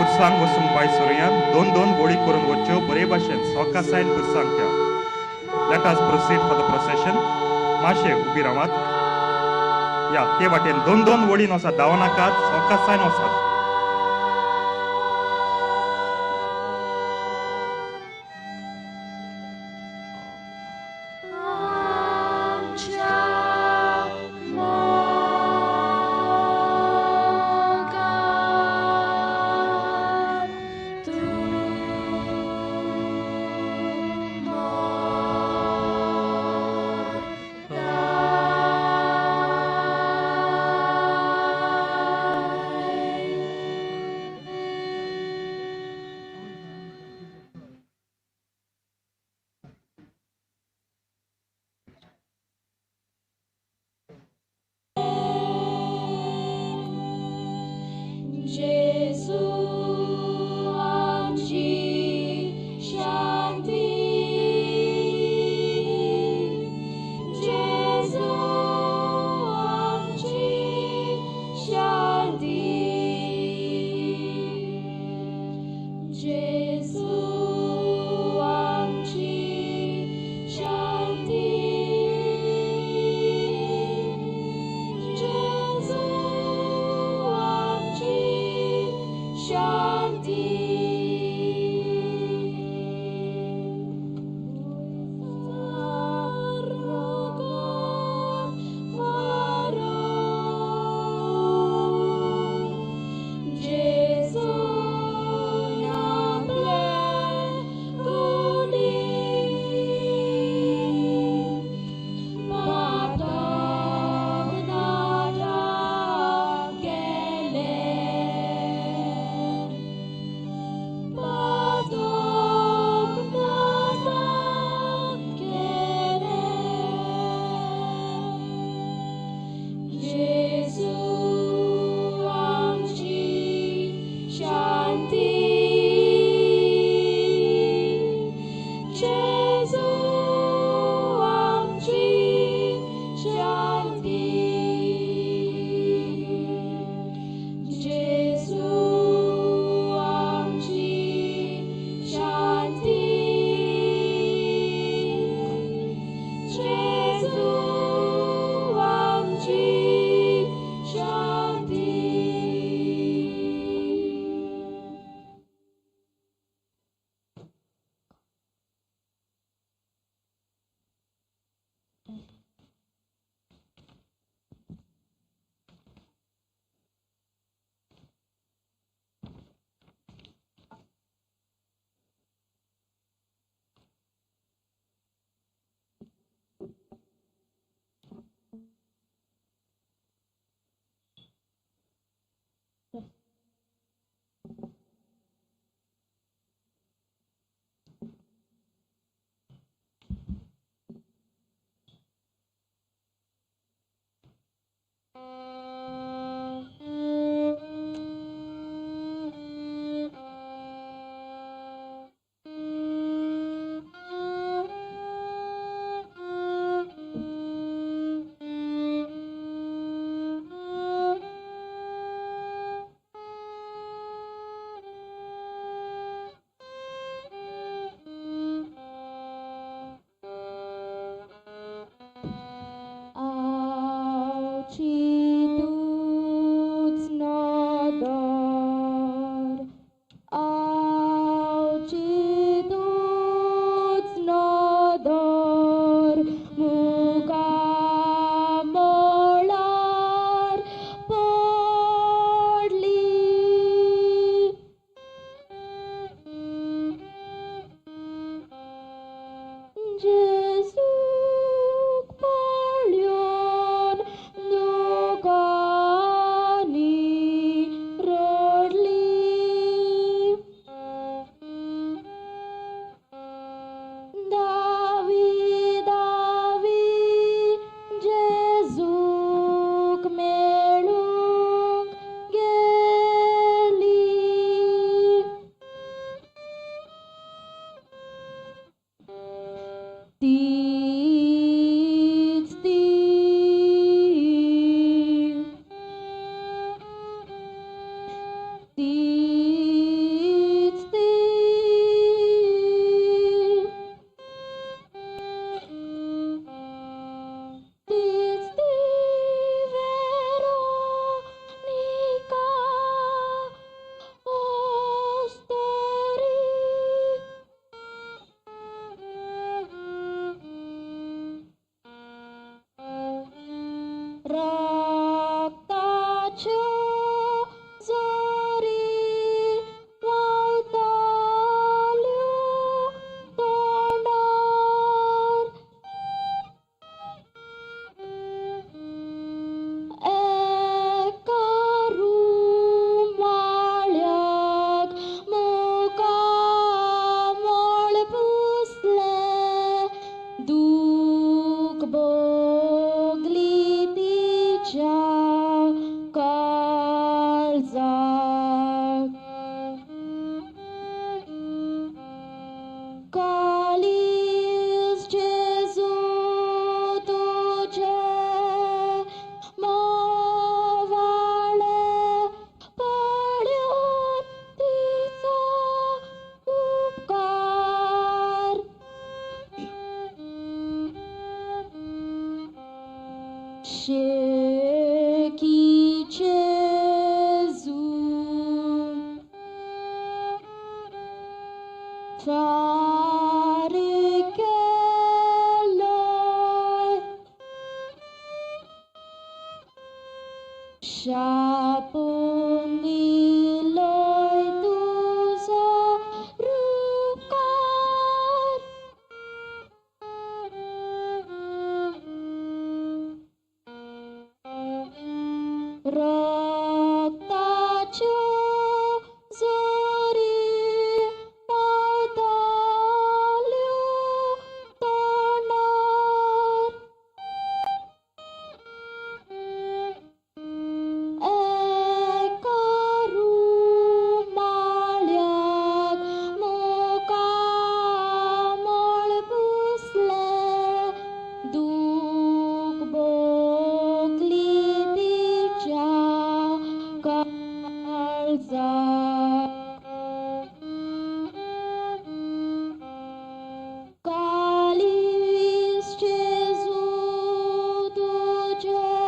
[SPEAKER 9] पुरसांक वचूंक पांय सोरुया, दोन दोन वळी करून वच्च्यो बरे भाशेन सवकासायन पुरसांक त्या. Let us proceed for the procession. मातशें उबी रावात. या ते वाटेन दोन दोन वळीन वचात, धांवनाकात, सवकासायन वचात.
[SPEAKER 15] रक्ताच्यो झरी व्हांवताल्यो तोंडार. एका रुमाळ्याक मुखामळ पुसलें, दूख भोगली तिच्या काळजाक. कालीज जेजू तुजें म्होंवाळें पळोवन तिचो उपकार. शेकी जेजू फारीक केलोय, शापून दिलोय तुजो रुपकार. रक्ताच्यो झरी व्हांवताल्यो तोंडार. एका रुमाळ्याक मुखामळ पुसलें, दूख भोगली तिच्या काळजाक. कालीज जेजू तुजें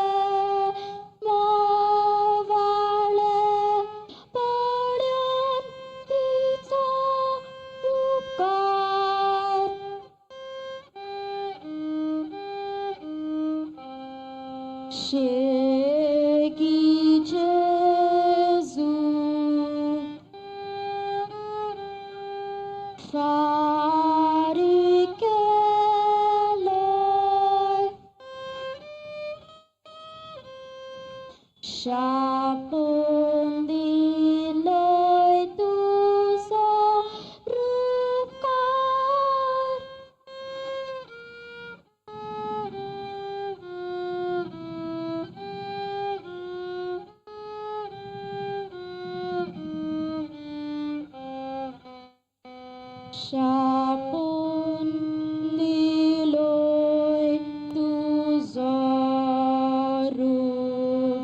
[SPEAKER 15] म्होंवाळें पळोवन तिचो उपकार. शेकी जेजू फारीक केलोय, शापून दिलोय तुजो रुपकार. शापून दिलोय तुजो रुपकार.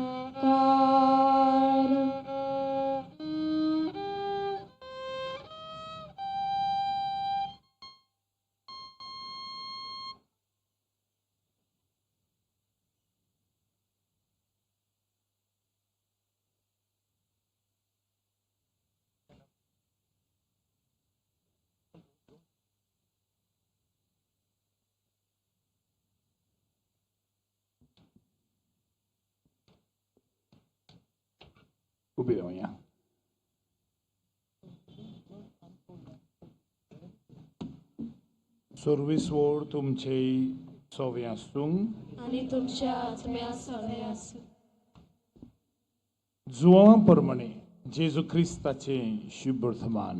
[SPEAKER 2] उबी रावया. सर्वेस्वर तुमचे सवे आसूं
[SPEAKER 15] आनी तुमच्या आत्म्या सवे आसूं.
[SPEAKER 2] जुवां प्रमाणे जेजू क्रिस्ताचें शुभवर्तमान.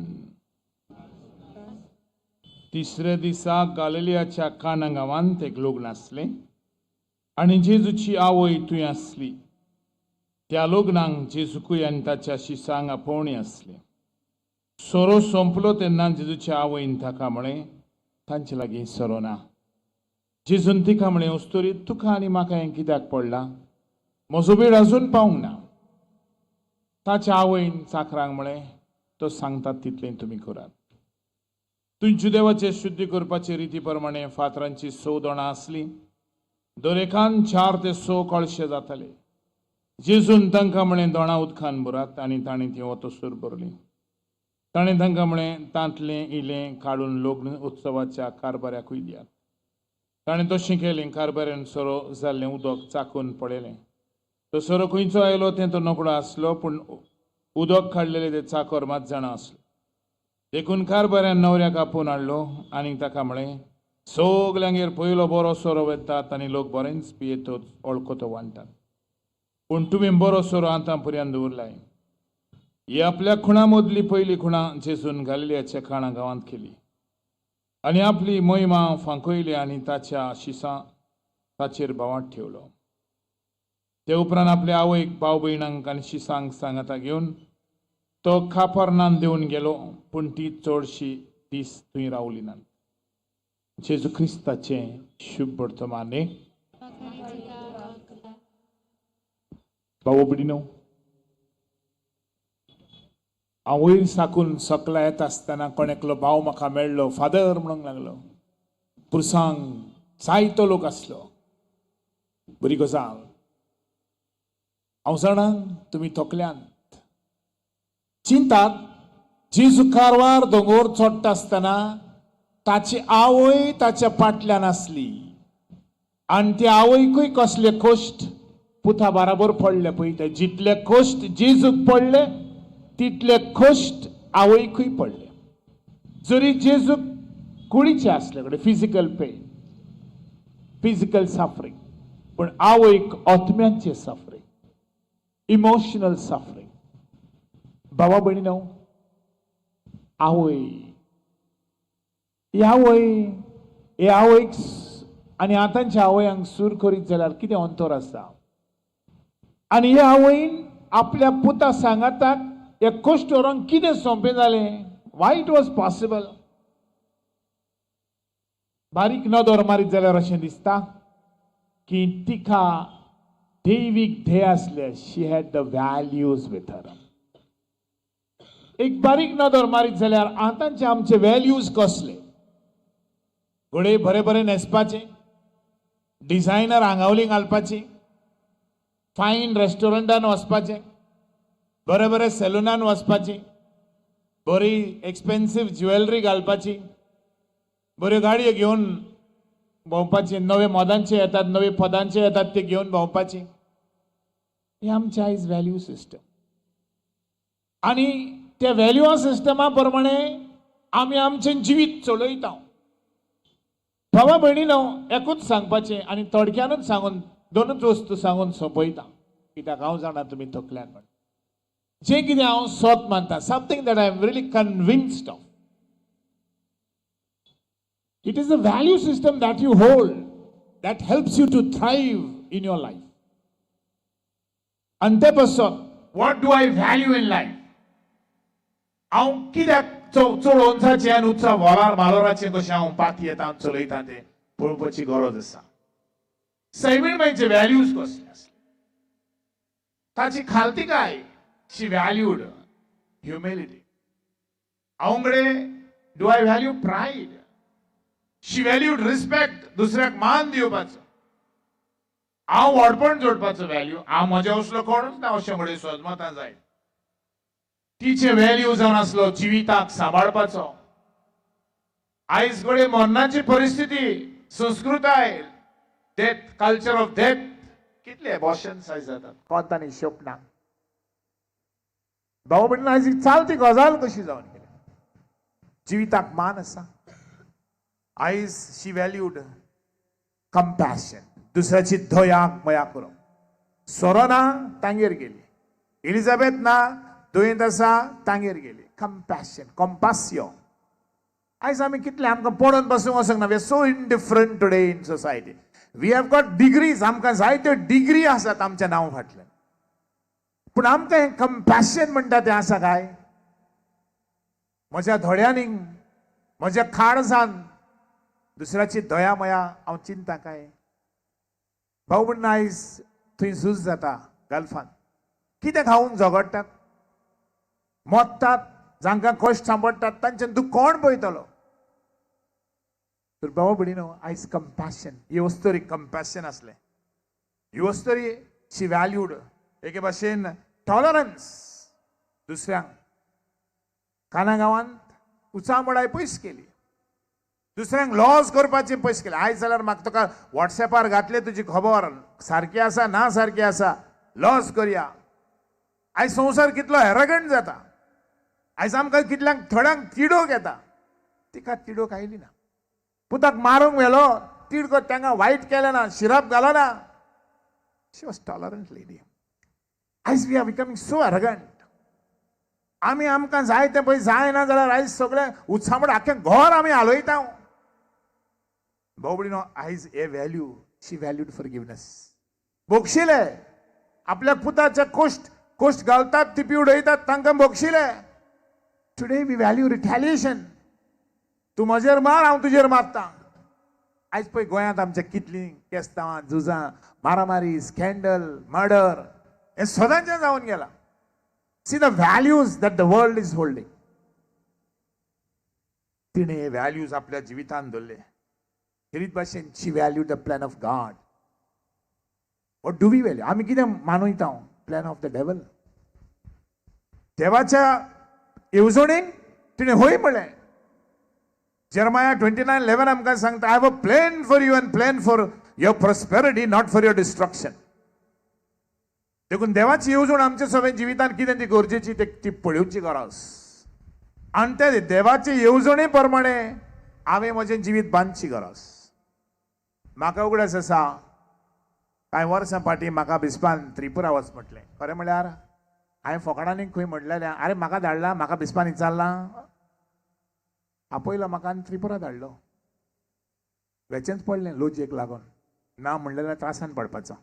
[SPEAKER 2] तिसऱ्या दिसा गालिलियाच्या काना गांवांत एक लग्न आसलें आनी जेजूची आवय थंय आसली. त्या लग्नाक जेजूकूय आनी ताच्या शिसांक आपोवणी आसलें. सोरो सोंपलो तेन्ना जेजूच्या आवयन ताका म्हळें, तांचे लागीं सोरो ना. जेजून तिका म्हळें, अस्तुरी, तुका आनी म्हाका हें कित्याक पडलां? म्हजो वेळ अजून पावूंक ना. ताच्या आवयन चाकरांक म्हळें, तो सांगतात तितलें तुमी करात. थंय जुदेवाचे शुद्धी करपाचे रिती प्रमाणे फातरांची 6 दोणां आसलीं. दरेकान 4 ते 6 कळशे जाताले. जेजून तांकां म्हळें, दोणां उदकान भरात. आनी ताणें ती ओतोसूर भरली. ताणें तांकां म्हळें, तांतलें इलें काडून लग्न उत्सवाच्या कारभाऱ्याकूय दियात. ताणें तशें केलें. कारबाऱ्यान सोरो जाल्लें उदक चाकून पळयलें. तो सोरो खंयचो आयलो तें तो नकळो आसलो, पूण उदक काडलेलें तें चाकर मात जाणा आसलो. देखून कारबाऱ्यान न्हवऱ्याक आपोवन हाडलो आनी ताका म्हळें, सगल्यांगेर पयलो बरो सोरो वेतात आनी लोक बरेंच पियेतच वळखतो वांट्टात, पूण तुमी बरो सोरो आतां पर्यंत दवरलाय. ही आपल्या खुणा मदली पयली खुणा जेजून गालिलियाच्या काणा गांवांत केली आनी आपली महिमा फांकयली आनी ताच्या शिसां ताचेर भावात ठेवलो. ते उपरांत आपल्या आवयक, भाव भयणांक आनी शिसांक सांगाता घेवन तो खापरनान देवन गेलो, पूण ती चडशी दीस थंय रावली ना. जेजू क्रिस्ताचें शुभ वर्तमान. भाव भयणीनो, हांव वयर साकून सकला येता आसतना कोण एकलो भाव म्हाका मेळ्ळो. फादर म्हणूंक लागलो. पुरसांग जायतो लोक आसलो. बरी गजाल. हांव जाणा तुमी थकल्यांत, चिंतात. जेजू कारवार दोंगोर चडटा आसतना ताची आवय ताच्या फाटल्यान आसली आनी त्या आवयकूय कसले कश्ट पुता बराबर पडले. पळय ते जितले कश्ट जेजूक पडले तितले कश्ट आवयकूय पडले. जरी जेजूक कुडीचे आसले कडेन फिजिकल पेन, फिजिकल सफरींग, पूण आवयक आत्म्यांचे सफरींग, इमोशनल सफरींग. बाबा भयणीनो, आवय ही आवय, हे आवयक आनी आतांच्या आवयांक सूर करीत जाल्यार कितें अंतर आसा. आनी हे आवयन आपल्या पुता सांगाताक हे कश्ट व्हरोंक कितें सोंपें जालें? Why it was possible? बारीक नदर मारीत जाल्यार अशें दिसता की तिका दैवीक ध्येय आसलें. She had the values with her. एक बारीक नदर मारीत जाल्यार आतांचे आमचे व्हॅल्यूज कसले? घडये बरें बरें न्हेसपाचें, डिझायनर आंगावली घालपाची, फायन रेस्टॉरंटान वचपाचें, बरें बरें सॅलुनान वचपाची, बरी एक्सपेन्सीव ज्युवेलरी घालपाची, बऱ्यो गाडयो घेवन भोंवपाची, नवे मोदांचे येतात, नवे पदांचे येतात ते घेवन भोंवपाची. हे आमचे आयज व्हॅल्यू सिस्टम. आनी त्या व्हॅल्यू सिस्टमा प्रमाणे आमी आमचें जिवीत चलयता. भावा भयणीनो, एकूच सांगपाचें आनी थोडक्यानूच सांगून दोनूच वस्तू सांगून सोंपयता, कित्याक हांव जाणा तुमी थकल्यान म्हण. जें कितें हांव सत मानता, something that I am really convinced of, it is a value system that you hold that helps you to thrive in your life. आनी ते पासून
[SPEAKER 11] what do I value in life? हांव कित्याक चड उंचाचें आनी उंचा वोलार मालोराचें कशें हांव पाती येता आनी चलयता तें पळोवपाची गरज आसा. सैमीणबायचे व्हॅल्यूज कसले आसले? ताची खालती काय? She valued humility. हांव कडेन do I value pride? She valued respect, दुसऱ्याक मान दिवपाचो. हांव व्हडपण जोडपाचो व्हॅल्यू. हांव म्हज्या असलो कोणूच ना अशें घडये सोजमतां जाय. तिचे व्हॅल्यू जावन आसलो जिविताक सांबाळपाचो. आयज घडये मरणाची परिस्थिती, संस्कृताय, डेथ, कल्चर ऑफ डेथ, कितले एबॉर्शन्स आयज जातात, कोंतानी हिशोब ना. भाऊ भयणीं, आयज ही चालती गजाल कशी जावन गेली. जिविताक मान आसा आयज? She valued compassion, दुसऱ्याची दया मया करप. सोरो ना, तांगेर गेली. एलिझाबेथ ना, दुयेंत आसा, तांगेर गेली. कंपॅशन, कंपासियो. आयज आमी कितले आमकां पडोन बसूंक वचूंक ना. We are so indifferent today in society. We have got degrees, आमकां जायत्यो डिग्री आसात आमच्या नांव फाटल्यान, पूण आमकां हें कंपॅशन म्हणटा तें आसा काय? म्हज्या दोळ्यांनी, म्हज्या काळजान दुसऱ्याची दया मया हांव चिंता काय? भाऊ म्हण, आयज थंय झूज जाता गल्फान. कितें खावंक झगडटात, मोत्तात, जांकां कश्ट सांपडटात तांचें दुख्ख कोण पळयतलो? तर भावा भयणीनो, आयज कंपॅशन ही वस्तरी कंपॅशन आसलें. ही वस्तरी she valued एके भाशेन टॉलरन्स दुसऱ्यांक. काना गांवांत उचांबळाय पयस केली. दुसऱ्यांक लॉस करपाचें पयस केलें. आयज जाल्यार म्हाका तुका वॉट्सॅपार घातले तुजी खबर सारकी आसा ना सारकी आसा, लॉस करया. आयज संवसार कितलो एरगंट जाता. आयज आमकां कितल्यांक थोड्यांक तिडोक येता, तिका तिडोक आयली ना. पुताक मारूंक व्हेलो, तिडको तांकां वायट केलें ना, शिराप घालो ना. She was tolerant lady. आयज we are becoming so arrogant. आमी आमकां जाय तें पळय जायना जाल्यार आयज सगळें उत्सामड आख्खें घर आमी हालयता. भाव भयणीनो, आयज हे व्हॅल्यू, शी व्हॅल्यूड फॉरगिवनस. भोगशिले आपल्या पुताचे कोश्ट कोश्ट घालतात, तिपी उडयतात, तांकां भोगशिले. Today we value retaliation. तूं म्हजेर मार, हांव तुजेर मारता. आयज पळय गोंयांत आमच्या कितलीं केस्तांवां, झुजां, मारामारी, स्कँडल, मर्डर हें सदांचें जावन गेलां. See the values that the world is holding. तिणें हे व्हॅल्यूज आपल्या जिवितांत दवरले. खेरीत भाशेन she value the plan of God. What do we value? आमी कितें मानयता? Plan of the devil. देवाच्या येवजणेक तिणें हय म्हळें. जेरमाया 29:11 आमकां सांगता, I have a plan for you and plan for your prosperity, not for your destruction. देखून देवाची येवजण आमच्या सगळ्या जिवितांत कितें ती गरजेची ती पळोवची गरज. आनी ते देवाचे येवजणे प्रमाणे हांवें म्हजें जिवीत बांदची गरज. म्हाका उगडास आसा, कांय वर्सां फाटीं म्हाका बिस्पान त्रिपुरा वच म्हटलें. खरें म्हळ्यार हांवें फोकाणांनी खंय म्हणलेलें, आरे म्हाका धाडला, म्हाका बिस्पान विचारलां, आपयलो म्हाका आनी त्रिपुरा धाडलो. वेचेंच पडलें लोजयेक लागून, ना म्हणलेल्या त्रासान पडपाचो.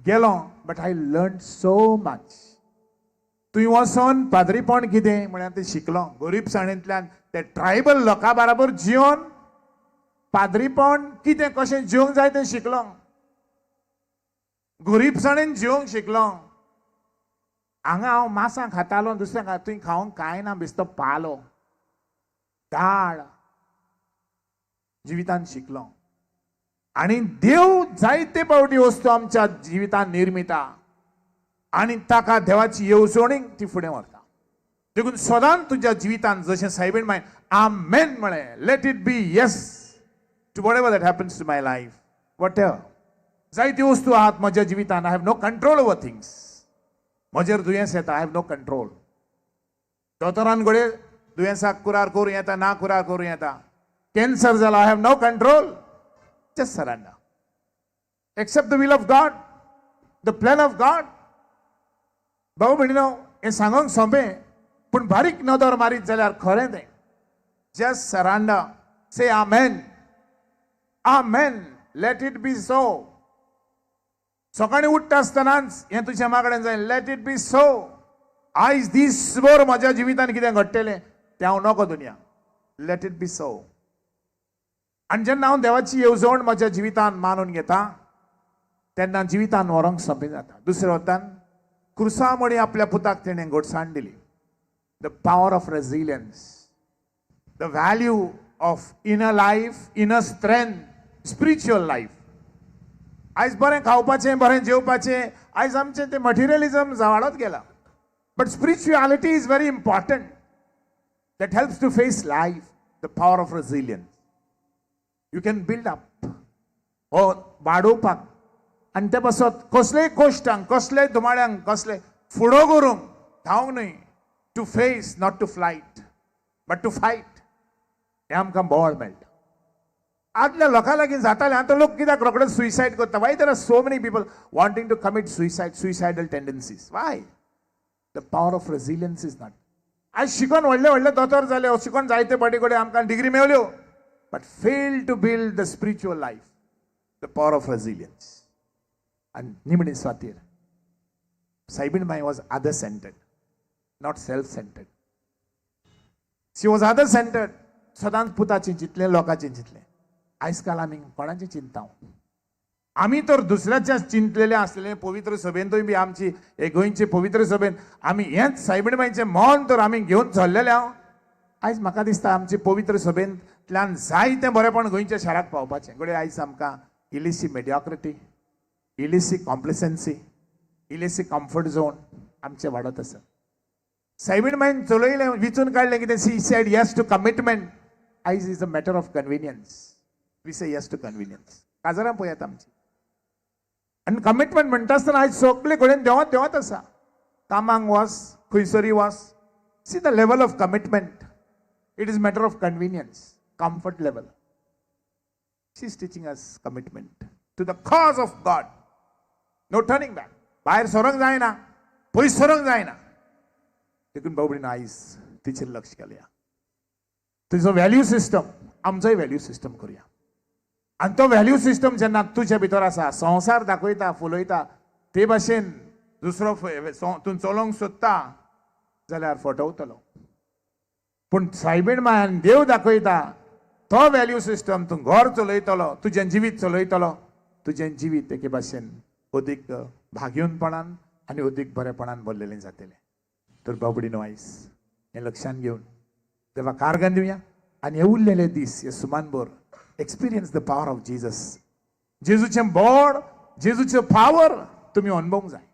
[SPEAKER 11] गेलो, but I learn so much. थंय वचोन पाद्रीपण कितें म्हळ्यार तें शिकलो. गरीबसाणेंतल्यान ते ट्रायबल लोकां बराबर जिवन पाद्रीपण कितें कशें जिवंक जाय तें शिकलो. गरीबसाणेन जिवंक शिकलो. हांगा हांव मासां खातालो, दुसऱ्या थंय खावंक कांय ना, बेश्टो पालो दाळ. जिवितान शिकलो. आनी देव जायते फावटी वस्तू आमच्या जिवितान निर्मिता आनी ताका देवाची येवजणीक ती फुडें व्हरता. देखून सदांच तुज्या जिवितान जशें सायबीण माय आमेन म्हळें, let it be yes to whatever that happens to my life, whatever. जायत्यो वस्तू आहात म्हज्या जिवितान, I have no control over things. म्हजेर दुयेंस येता, I have no control. दोतोरान घडये दुयेंसाक कुरार करूं येता, ना कुरार करूं येता. कॅन्सर जाला, I have no control. Just surrender. Accept the will of God, the plan of God. भाऊ भयणीनो, हें सांगूंक सोंपें, पूण बारीक नदर मारीत जाल्यार खरें तें. Just surrender. Say amen. Amen. Let it be so. सकाळीं उठ्ठा आसतनाच हें तुज्या मागणें जाय, let it be so. आयज दीसभर म्हज्या जिवितान कितें घडटलें तें हांव नको दुनिया. Let it be so. आनी जेन्ना हांव देवाची येवजण म्हज्या जिवितान मानून घेता तेन्ना जिवितान व्हरूंक सोंपें जाता. दुसऱ्या वतान क्रुसा मणी आपल्या पुताक तेणें गोडसाण दिली. The power of resilience, the value of inner life, inner strength, spiritual life. आयज बरें खावपाचें, बरें जेवपाचें, आयज आमचें तें मटिरियलिजम वाडत गेलां. But spirituality is very important. That helps to face life, the power of resilience. You can build up हो वाडोवपाक आनी ते पासत कसलेय कोश्टांक, कसलेय धुमाळ्यांक, कसले फुडो करूंक धांवंक न्हय. To face, not to flight, but to fight. हें आमकां बळ मेळटा. आदल्या लोकां लागीं जातालें, आतां लोक कित्याक रोखडेच सुयसायड करता? Why there are so many people wanting to commit suicide, suicidal tendencies? Why? The power of resilience is not. आयज शिकोन व्हडले व्हडले दोतोर जाले, शिकोन जायते फावटी कडेन आमकां degree मेवल्यो, but fail to build the spiritual life, the power of resilience. आनी निमणी स्वातीर सायबीण माय was other centered, not self centered. She was other centered. सदांच पुताचें चिंतलें, लोकांचें चिंतलें. आयज काल आमी कोणाचें चिंता? आमी तर दुसऱ्याच्या चिंतलेले आसलेले. पवित्र सभेंतूय बी आमची हे गोंयचे पवित्र सभेन आमी हेंच सायबीण मायचें मन तर आमी घेवन चल्लेले. हांव आयज म्हाका दिसता आमचे पवित्र सभेंतल्यान जायतें बरेंपण गोंयच्या शाराक पावपाचें. घडये आयज आमकां इल्लीशी मेडियोक्रिटी, इल्लीशी कॉम्प्लेसन्सी, इल्लीशी कम्फर्ट झोन आमचें वाडत आसा. सायबीण मायन चलयलें, विचून काडलें कितें? She said yes to commitment. आयज is a matter of convenience. We say yes to convenience. काजारां पळयात आमची. आनी कमिटमेंट म्हणटा आसतना आयज सगळे कडेन देंवत देंवत आसा. कामांक वच, खंयसरूय वच, see the level of commitment. It is matter of convenience, comfort level. She is teaching us commitment to the cause of God. No turning back. भायर सरोंक जायना, पयस सरोंक जायना. देखून भाव भयणीनो आयज तिचेर लक्ष घालया. तुजो व्हॅल्यू सिस्टम, आमचोय व्हॅल्यू सिस्टम करुया. आनी तो व्हॅल्यू सिस्टम जेन्ना तुज्या भितर आसा, संवसार दाखयता फुलयता ते भाशेन दुसरो तूं चलोवंक सोदता जाल्यार फटवतलो. पूण सायबीण मायान देव दाखयता तो व्हॅल्यू सिस्टम, तूं घर चलयतलो, तुजें जिवीत चलयतलो, तुजें जिवीत एके भाशेन अदीक भाग्यवनपणान आनी अदीक बरेपणान भरलेलें जातलें. तर भाव भयणीनो आयज हें लक्षान घेवन देवा कारगान दिवया आनी हे उरलेले दीस हे सुमानभर experience the power of Jesus. जेजूचें बोड, जेजूचें पावर तुमी अणभवूंक जाय.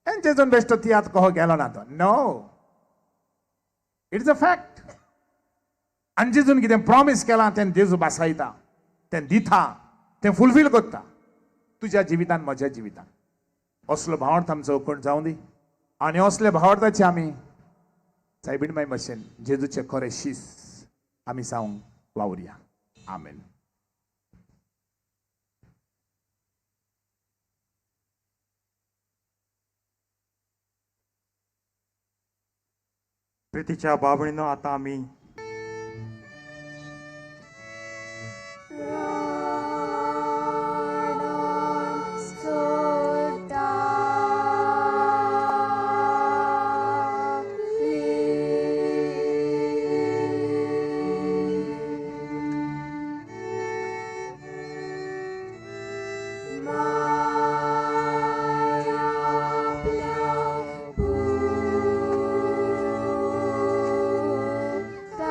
[SPEAKER 11] आनी जेजून बेश्टो तियात्र कहो गेलो ना तो. No, it is a fact. आनी जेजून कितें प्रॉमीस केलां तें जेजू बासायता, तें दिता, तें फुलफील करता तुज्या जिवितान, म्हज्या जिवितान. असलो भावार्थ आमचो कोण जावं दी. आनी असले भावार्थाचे आमी सायबीण माय भशेन जेजूचे खरे शीस आमी जावंक वावुरया. आमेन.
[SPEAKER 9] प्रितीच्या बाबणीनो आतां आमी
[SPEAKER 6] Bye.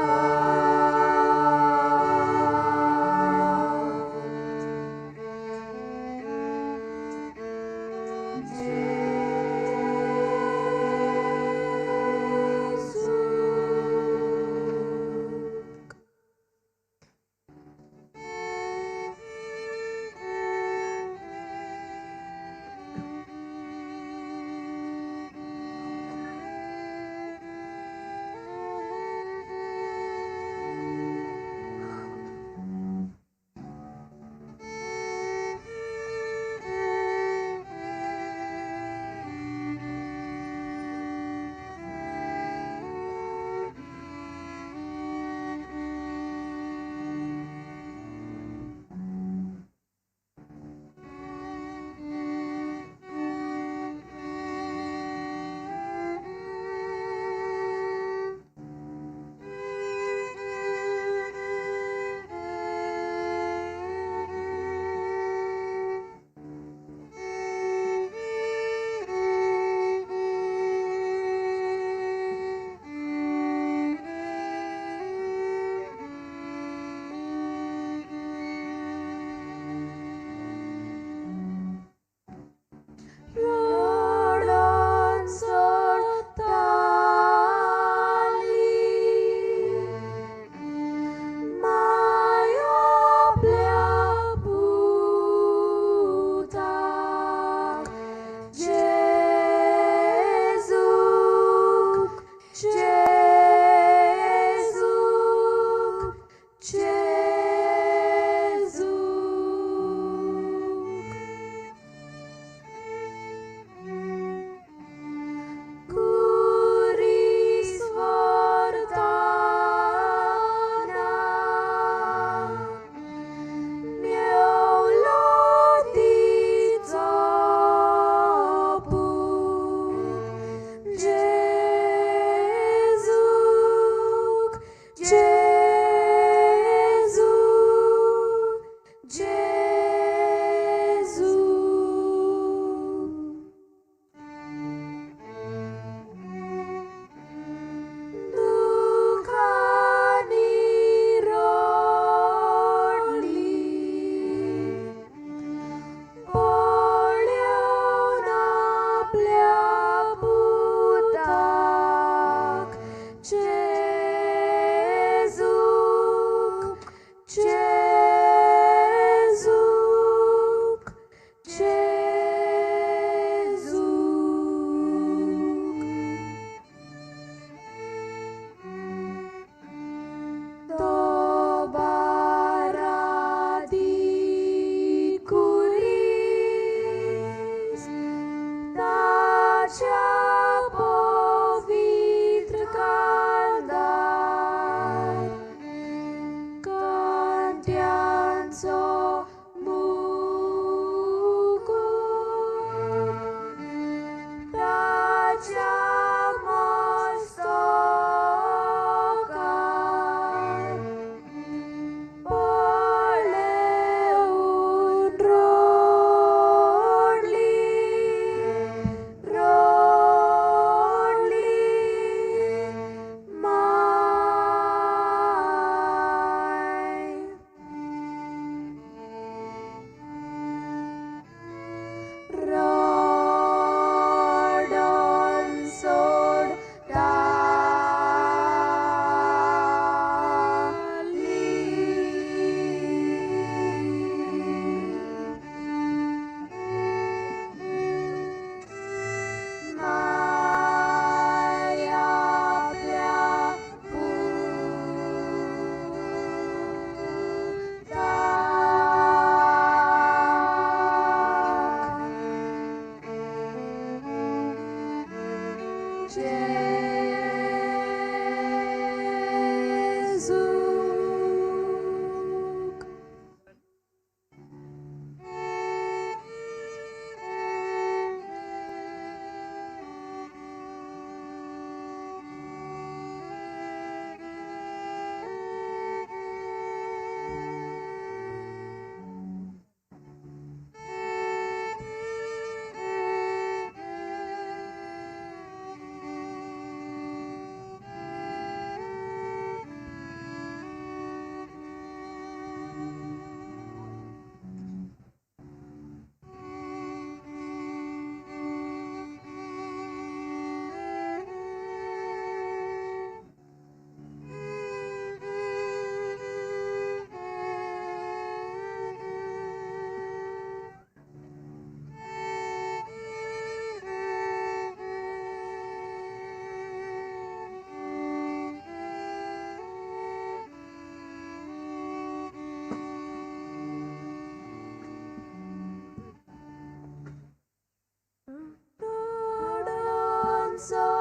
[SPEAKER 6] So